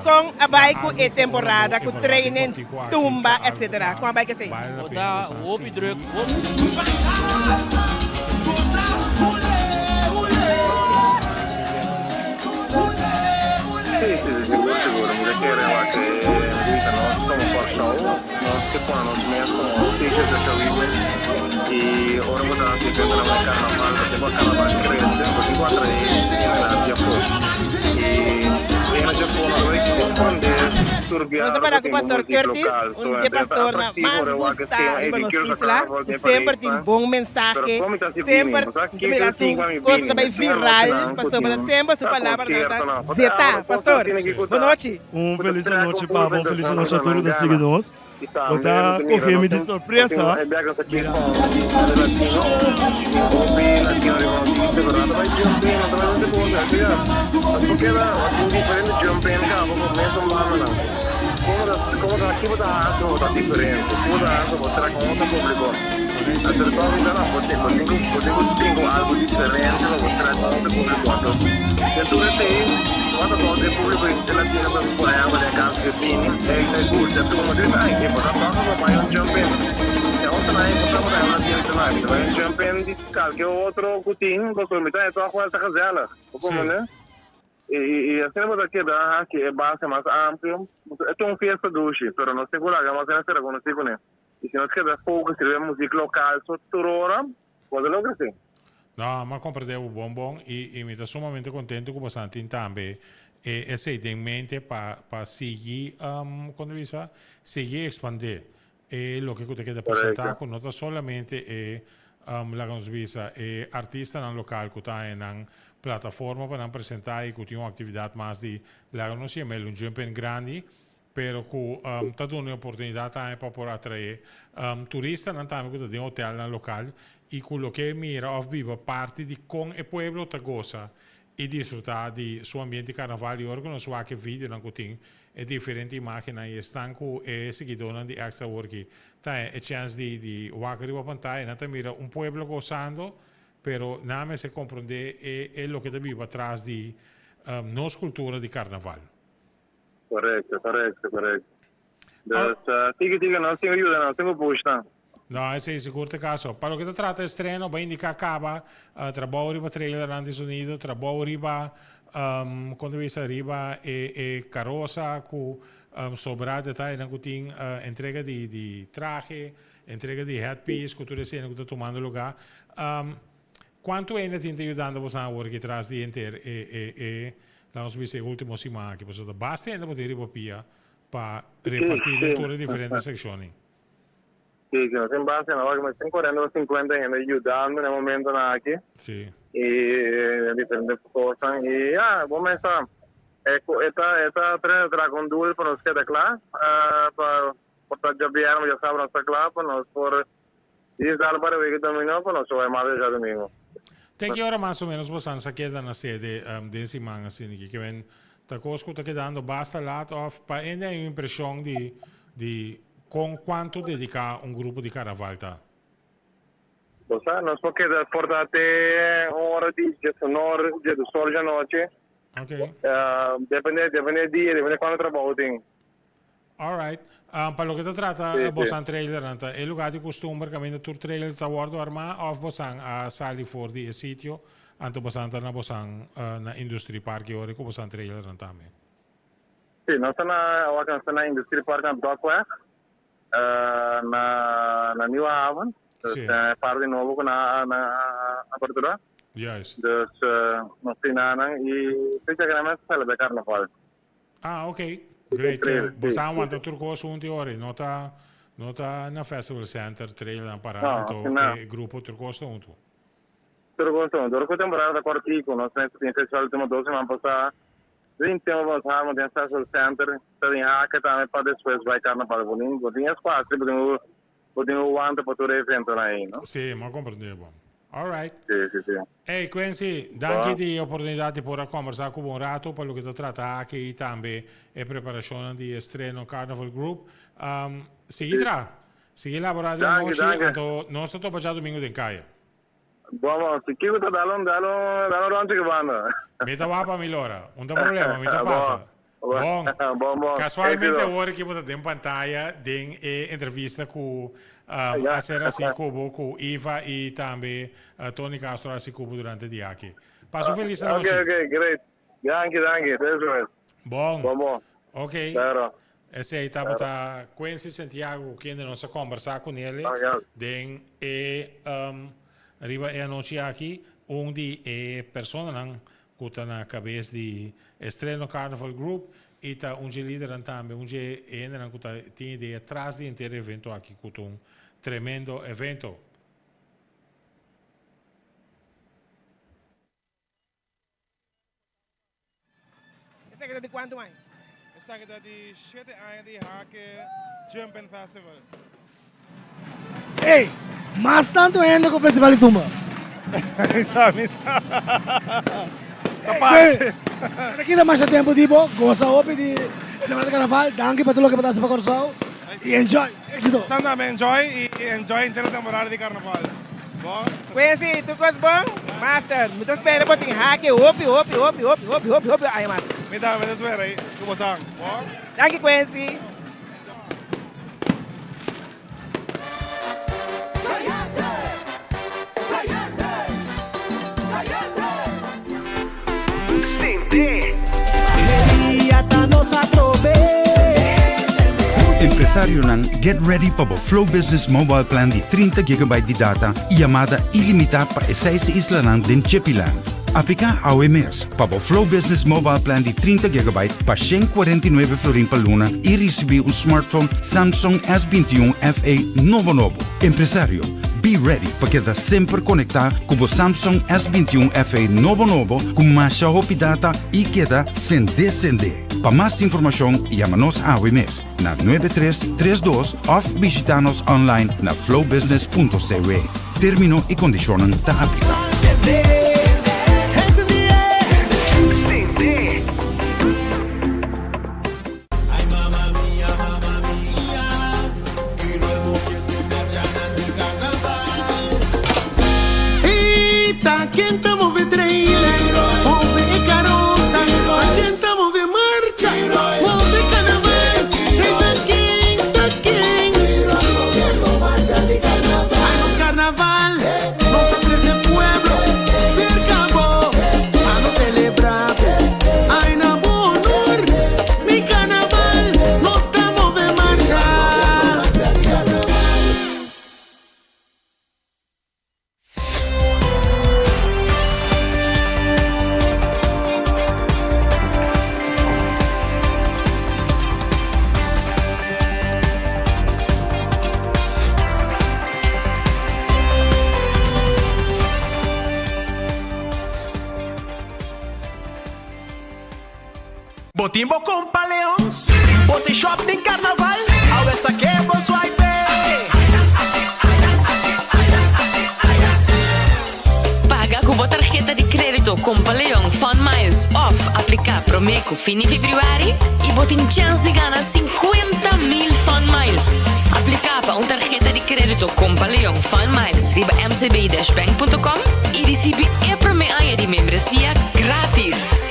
Kon a bai ku e temporada ku training, tumba etc. Kon a bai ku esei? Osa hopi druk, hopi. Sí, sí, sí, sigur, sigur. Mi ta kere wak e bisa nos komo Kòrsou, nos ke pone nos mes komo Teachers de Caribe i ora bo ta hasi eventonan manera karnaval, pasobra bo karnaval krese, bo tin ku atraé hendenan di afó. I hende di afó no ta bai komprondé tur. Nos a para ku Pastor Curtis, un dje pastornan mas gusta riba nos isla, ku semper tin bon mensahe, semper ta mira su kos ta bai viral, pasobra semper su palabranan ta zeta. Pastor, bon nochi. Un felis anochi pa bo, un felis anochi a tur ku ta sigui nos. Bo sa kohe mi di sorpresa. No, m'a comprende bo bon bon y y mi ta sumamente contento cu bosan tin tambe e esey den mente pa pa sigui con ta bisa sigui expande e loke cu ta keda presenta cu no ta solamente e laga nos bisa e artistanan local cu ta haña nan plataforma pa nan presenta y cu tin un actividad mas di laga nos yama el un jump in grandi pero cu ta duna e oportunidad tambe pa por atrae turistanan tambe cu ta den hotelnan local y cu lo ke mira of biba parti di con e pueblo ta goza y disfruta di su ambiente di carnaval y ora cu nos wak e videonan cu tin e diferente imagennan y esnan cu e siguidornan di Extra aworki ta e chens di di wak riba pantaya nan ta mira un pueblo gozando pero nan mester comprende e e loke ta biba tras di nos cultura di carnaval. Correcto, correcto, correcto. Dus, tiki tiki nos tin ku yuda, nos tin ku push nan. No, esei sigur ta e kaso. Pa loke ta trata estreno, bai indiká kaba trabou riba trailernan di sonido, trabou riba, kon ta bisa, riba e e karosa ku sobrá detayenan ku tin, entrega di di trahe, entrega di headpiece ku tur esena ku ta tumando lugá. Kuantu hende tin ta yudando bosan awor aki tras di henter e e e laga nos bisa e ultimo siman aki? Pasobra ta basta hende bo tin riba pia pa reparti den tur e diferente sekshonnan. Sí, sí, nos tin basta hende. Awor aki nos tin kuarenta o sinkuenta hende yudando na e momentonan aki. Sí. I den diferente kosnan. I ya, bo mes sa e e ta e ta trene traha ku un dul pa nos keda kla pa por ta djabièrnè djasabra nos ta kla pa nos por Dies dal para wiki dominó pa nos bai mas djadomingo. Te ki ora mas o menos bosan sa keda na sede den siman asina ki? Ke men ta kos ku ta kedando basta lat of pa hende hay un impresion di di kon kuantu dediká un grupo di karnaval ta? Bo sa nos por keda por ta te un ora di diesunor, diesdusor djanochi. Okay. Depende depende dia, depende kuantu trabou tin. Alright. Pa loke ta trata bosan trailernan, ta e lugar di custumber caminda tur trailer ta wordo arma of bosan a sali for di e sitio anto bosan ta na bosan na Industrie Park e ora cu bosan trailernan tambe? Si, nos ta na awor nos ta na Industrie Park na Dokweg, na na Nieuwe Haven. Dus e parti nobo cu nan a apertura. Juist. Dus nos tin nan y fecha cu nan mester celebra carnaval. Ah, ok. Great. Ke bo sa wanta tur kos huntu e ora ei. No ta, no ta na Festival Center trailernan pará, No, anto no. e grupo tur kos ta huntu. Tur kos ta huntu. Ora ku temporada ta kòrtiku, nos mester tin festival último dos siman pasá. Tin tempu pa nos harma den Festival Center, ta den haka tambe pa despues bai Karnaval. Bo tin, bo tin espasio, bo tin ku Bo tin un wanta pa tur e eventonan ei, no? Sí, m'a comprende bo. All right. Sí, sí, sí. Ey, Quincy, danki di e oportunidad di por a combersa cu bo un rato pa loke ta trata aki y tambe e preparacionnan di estreno Carnival Group. Um, sigui tra. Sigui labora den Danki, anochi, danki. anto nos ta topa djadomingo den caya. Bon, bon. Si kico ta dal un, dal un, dal un rondje ki banda. Mi ta wak pa mi lora. Un ta problema, mi ta pasa. Bon. Bon. Bon, bon. Casualmente Éxito. awor aki bo ta den pantaya den e entrevista cu um, a ser haci cu bo cu Iva y tambe uh, Tony Castro a haci cu bo durante dia aki. Pasa un feliz Ok, anochi. ok, great. Danki, danki. Te despues. Bon. Bon, bon. Ok. Claro. Esey tabata Quincy Santiago cu kende nos a combersa cu nele den e um, riba e anochi aki, un di e personanan cu ta na cabes di Estreno Carnival Group. i ta un dje lidernan tambe, un dje hendenan ku ta tin idea tras di henter e evento aki ku ta un tremendo evento. Esaki ta di kuantu aña? Esaki ta di shete aña di Hake Jumping Festival. Ey, mas tantu hende ku Festival di Tumba. Mi sa, mi sa. Ta parse. Ta kita masha tempu di bo, gosa hopi di e temporada di karnaval. Danki pa tur loke bo ta hasi pa Kòrsou i enjoy. Éxito. San tambe enjoy i enjoy henter e temporada di karnaval. Bon. Quincy, tur kos bon? Master, mi ta spera bo tin haki hopi, hopi, hopi, hopi, hopi, hopi, hopi aña mas. Mi tambe ta spera ku bo san. Bon. Danki Quincy. Empresarionan, get ready pa bo Flow Business Mobile Plan di 30 gigabyte di data y yamada ilimita pa e seis islanan den Chepiland. Aplica awe mes pa bo Flow Business Mobile Plan di 30 gigabyte pa 149 florin pa luna y ricibi un smartphone Samsung S21 FE nobo nobo. Empresario, be ready pa keda semper conecta cu bo Samsung S21 FE nobo nobo cu masha hopi data y keda sende sende. Pa mas informacion yama nos awe mes na 9332 of bishita nos online na flowbusiness.cw. Termino y condicionnan ta aplica. Bo tin bo compa Leon, bo tin shop den carnaval, awe sa ke bo swipe. Paga ku bo tarheta di krédito Kompa Leon Fun Miles òf apliká promé ku fin di febrüari i bo tin chèns di gana 50,000 Fun Miles. Apliká pa un tarheta di krédito Kompa Leon Fun Miles riba mcb-bank.com i risibí e promé aña di membresia grátis.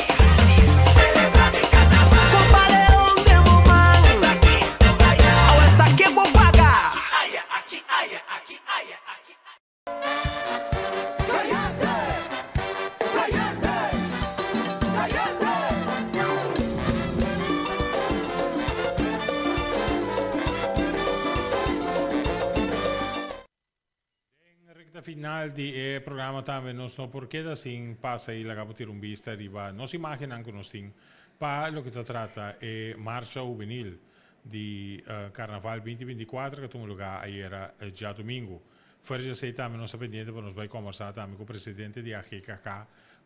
Den recta final di e programa tambe nos no por keda sin pasa y laga bo tira un bista riba nos imagennan cu nos tin pa loke ta trata e Marcha Hubenil di Carnaval 2024 cu a tuma lugar ayera djadomingo. Fuera di esey tambe nos ta pendiente pa nos bay combersa tambe cu presidente di AGKK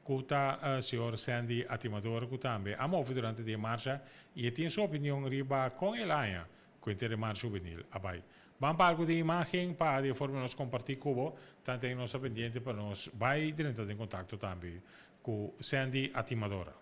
cu ta señor Sandy Atimador cu tambe a move durante di e marcha y e tin su opinion riba con el aña cu henter e marcha hubenil a bay. Ban pa algu den imagen pa di e forma nos comparti cu bo, tanten nos ta pendiente pa nos bay drenta den contacto tambe cu Sandy Atimadora.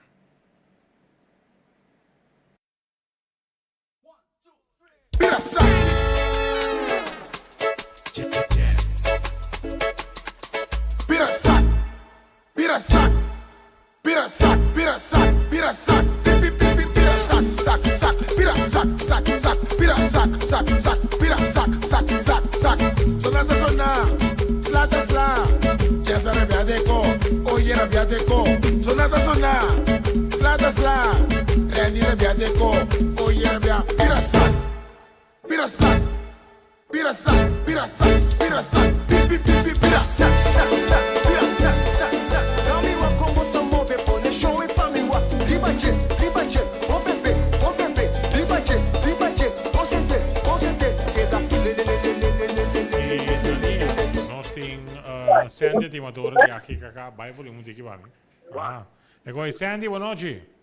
Sandy Timador di AGKK. Bai volume un tiki pa mi. Ah. E koi Sandy, bon nochi.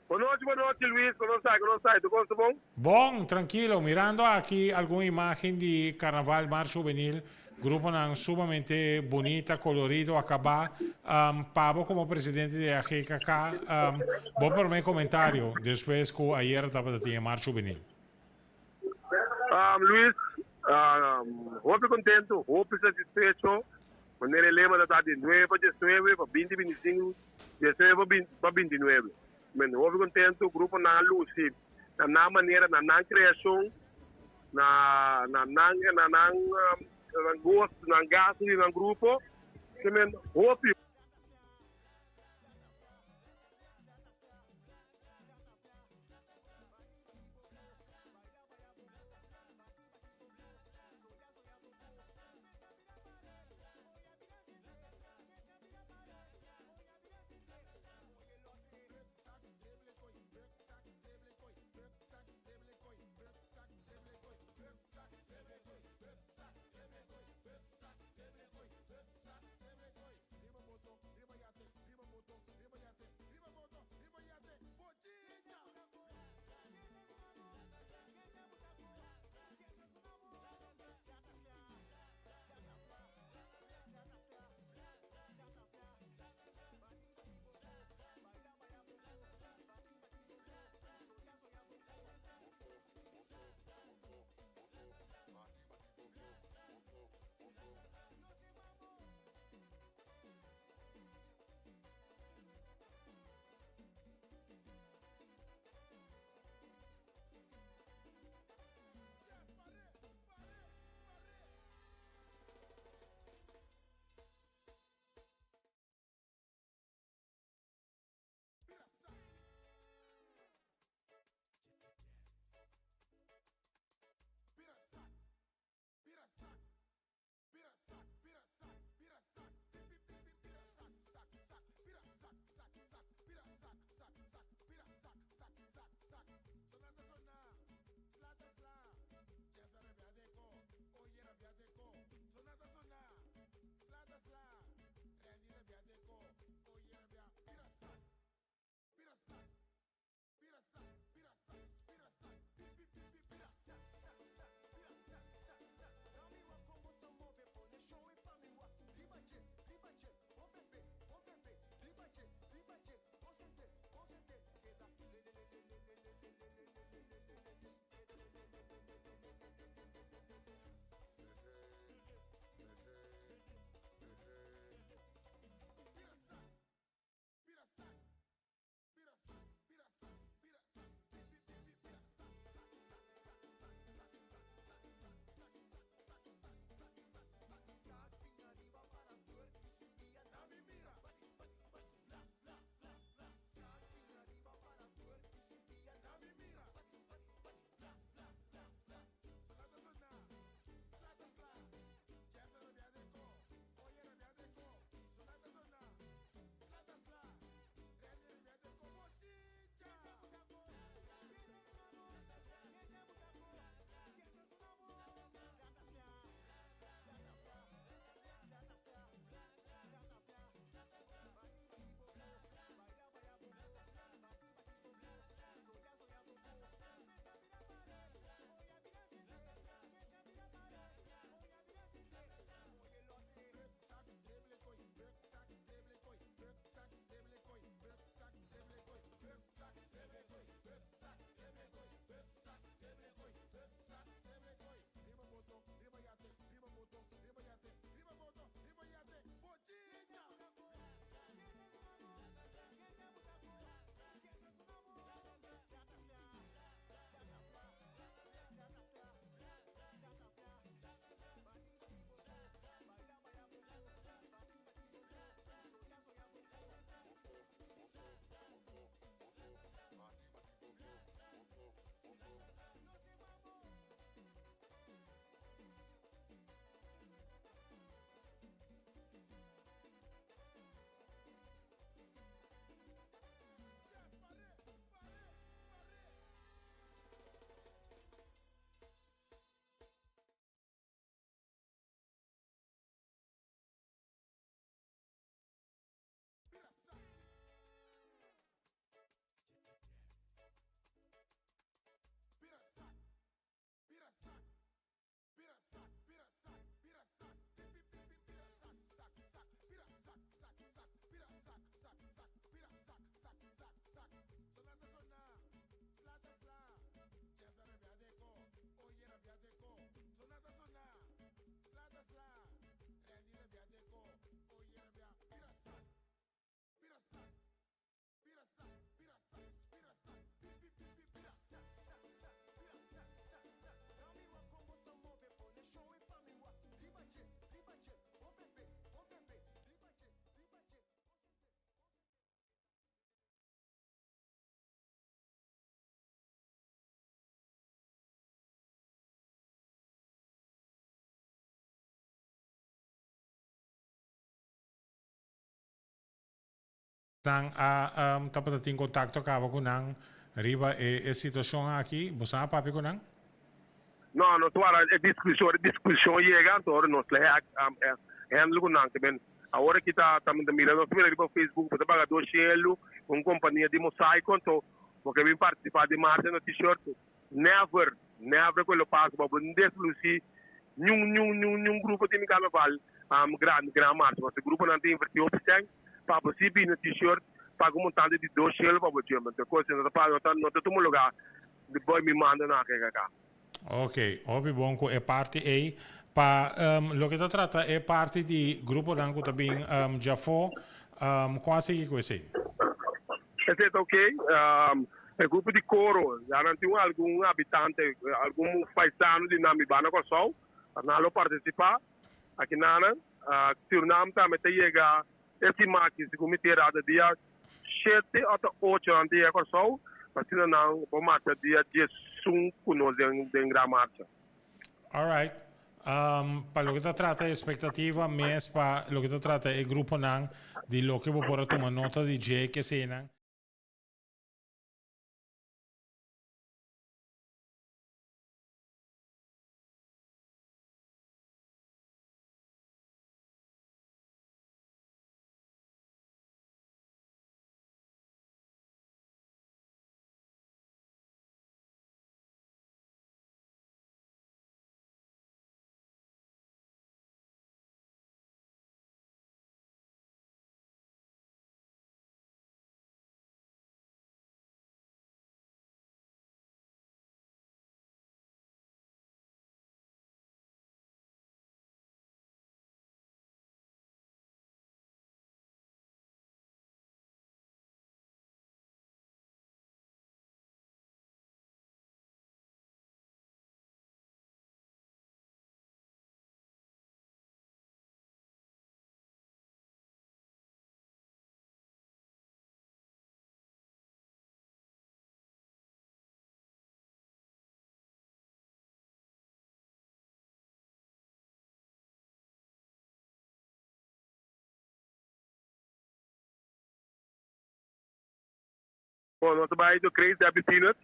Bon nochi, bon nochi Luis, kon nos ta, kon nos ta, tur kos ta bon? Bon, trankilo, mirando aki algun imagen di Carnaval Mars Juvenil, gruponan sumamente bunita, colorido, acaba. Um, pa bo como presidente di AGKK, um, bo prome comentario despues cu ayera tabata tin e Mars Juvenil. Um, Luis, um, hopi contento, hopi satisfecho. Manera e lema ta ta di 9 pa 19 pa 20 25, 19 pa 29. Men hopi contento, gruponan a luci na nan manera, na nan creacion, na na nan na nan nan gosto, nan gasto di nan grupo. Ke men hopi. Nan a um, tabata tin kontakto kaba ku nan riba e e situashon aki? Boso a papia ku nan? No, nos wara e diskushon, e diskushon yega, anto ora nos lei a handle ku nan. Te men awor aki ta ta mira nos mira riba Facebook bo ta paga dos shelu un kompania di mosaiko, anto bo ke bin partisipá den marcha na t-shirt. Never, never ku e lo pasa pa bo deslusi niun niun niun niun grupo di mi karnaval grandi gran marcha pasobra gruponan ta invertí hopi sèn pa bo si bini t-shirt paga un montante di dos shelu pa bo djembe anto e kos no ta no ta no ta tuma lugar di boy mi manda nan kaka. Ok, hopi bon ku e parti ei. Pa loke ta trata e parti di gruponan ku ta bin djafó, kon a sigui ku esei? Esei ta ok. E grupo di koro, ya nan tin algun habitante, algun paisano di nan biba na Kòrsou, nan lo partisipá. Aki nan, Surinam tambe ta yega e siman aki, segun mi tera ta dia shete òf ta ocho nan ta yega Kòrsou, asina nan por marcha dia diesun ku nos den gran marcha. Alright. Pa loke ta trata e expectativa mes pa loke ta trata e gruponan di loke bo por a tuma nota di dje kesenan. Bon, nos ta bai do Crazy Happy Peanut,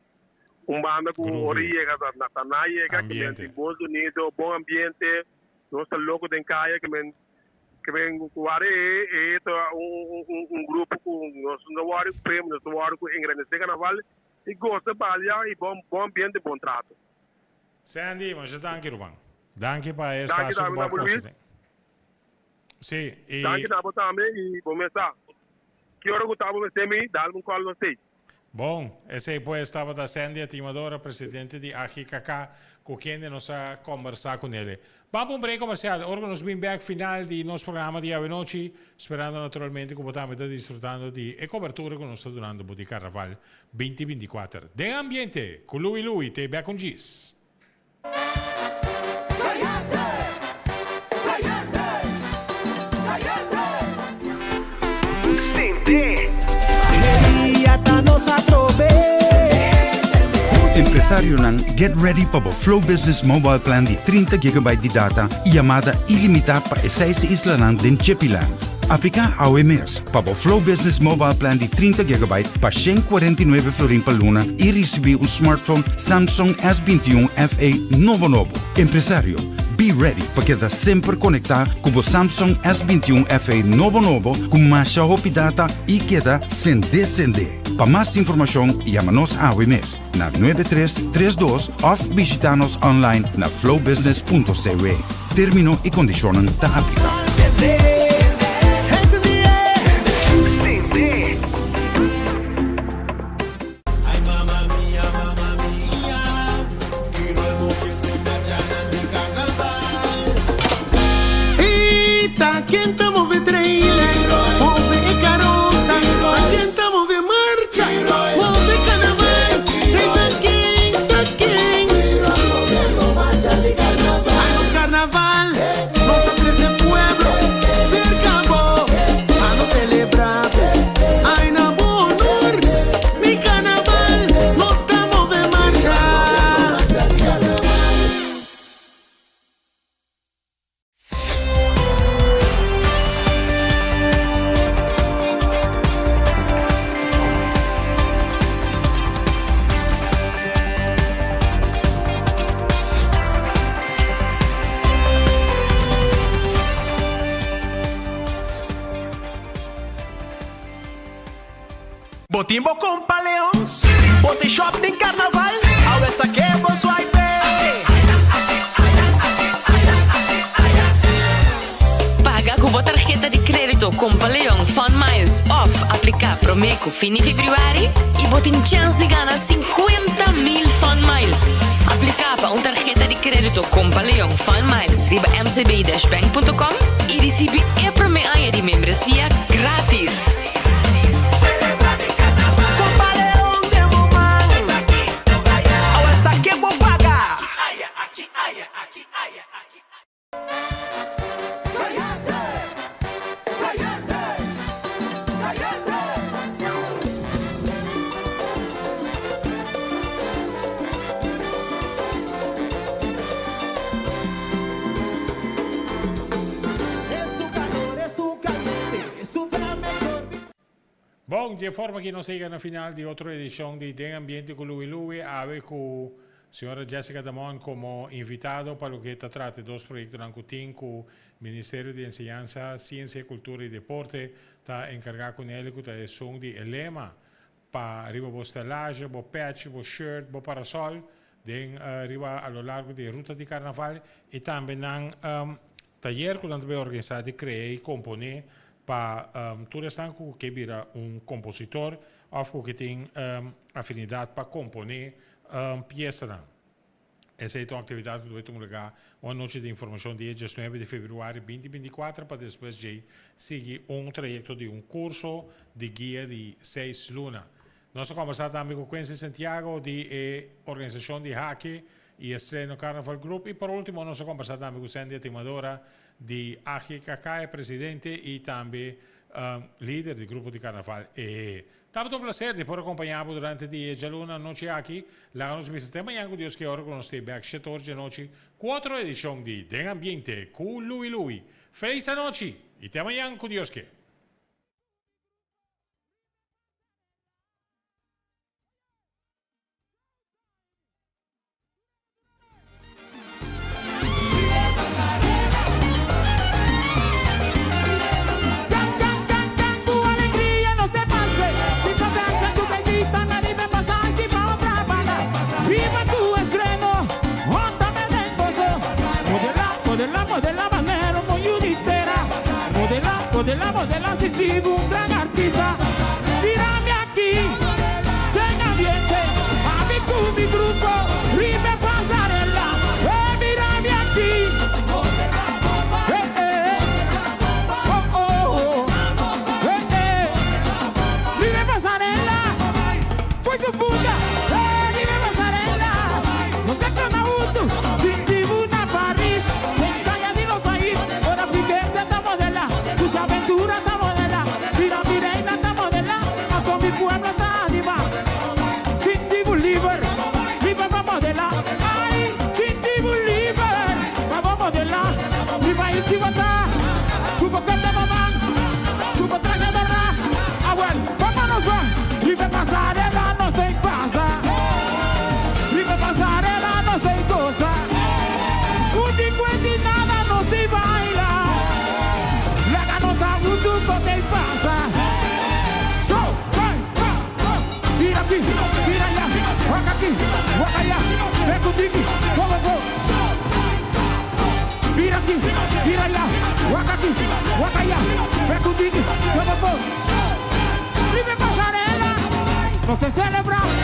un banda ku ora yega ta na ta na yega, ke men tin bon sonido, bon ambiente, nos ta loko den kaya, ke men ke men ku wara e e ta un un un grupo ku nos no ta wòri ku premio, nos ta wòri ku engrandesé karnaval i gosa balia i bon bon ambiente, bon trato. Sandy, masha danki ruman. Danki pa e Danki espacio ku tambe bo a na bo Luis. konsidi. Sí, i. Danki na bo tambe i bo mes sa. Ki ora ku ta bo mester mi, dal un call nos tei. Bon, esei pues tabata Sandy Atimadora, presidente di AGKK, ku kende nos a kombersá ku nele. Ban pa un break komersial, ora ku nos bin bèk final di nos programa di awenochi, sperando naturalmente ku bo tambe ta disfrutando di e kobertura ku nos ta dunando bo di Karnaval 2024. Den ambiente, ku Louie Louie, te bèk un djis. Empresarionan, get ready pa bo Flow Business Mobile Plan di 30 gigabyte di data y yamada ilimita pa e seis islanan den Chepiland. Aplica awe mes pa bo Flow Business Mobile Plan di 30 gigabyte pa 149 florin pa luna y ricibi un smartphone Samsung S 21 FE nobo nobo. Empresario, be ready pa keda semper conecta cu bo Samsung S 21 FE nobo nobo cu masha hopi data y keda sende sende. Pa mas informacion yama nos awe mes na 9332 of bishita nos online na flowbusiness.cw. Termino y condicionnan ta aplica. Bo tin bo compa Leon? Bo tin shop den carnaval? Awe sa ke bo swipe. Paga ku bo tarheta di krédito Kompa Leon Fun Miles òf apliká promé ku fin di febrüari i bo tin chèns di gana 50,000 Fun Miles. Apliká pa un tarheta di krédito Kompa Leon Fun Miles riba mcb-bank.com i risibí e promé aña di membresia grátis. Bon, dje forma aki nos a yega na final di otro edicion di Den Ambiente cu Louie Louie, awe cu Señora Jessica Damon como invitado pa loke ta trata e dos proyectonan cu tin cu Ministerio di Enseñansa, Ciencia, Cultura y Deporte ta encarga cu nele cu ta esun di e lema pa riba bo stellage, bo pech, bo shirt, bo parasol den riba a lo largo di e ruta di carnaval y tambe nan Tayer ku nan ta bay organisá di krea i komponé pa tur esnan ku ke bira un kompositor òf ku ke tin afinidat pa komponé piesanan. Esei ta un aktividat ku ta bay tuma lugá un anochi di informashon dia diesnuebe di febrüari 2024 pa despues djei sigui un trayekto di un kurso di guia di seis luna. Nos a kombersá tambe ku Quincy Santiago di e organisashon di Hake i Estreno Carnaval Group i por ultimo nos a kombersá tambe ku Sandy Atimadora di AGKK e presidente i tambe lider di grupo di Carnaval EE. Tabata un placer di por akompañá bo durante di e djaluna anochi aki. Laga nos bisa te mañan ku Dios ke ora ku nos stay bek shete or djanochi ku otro edishon di Den Ambiente ku Louie Louie. Felis anochi i te mañan ku Dios ke. No se celebra.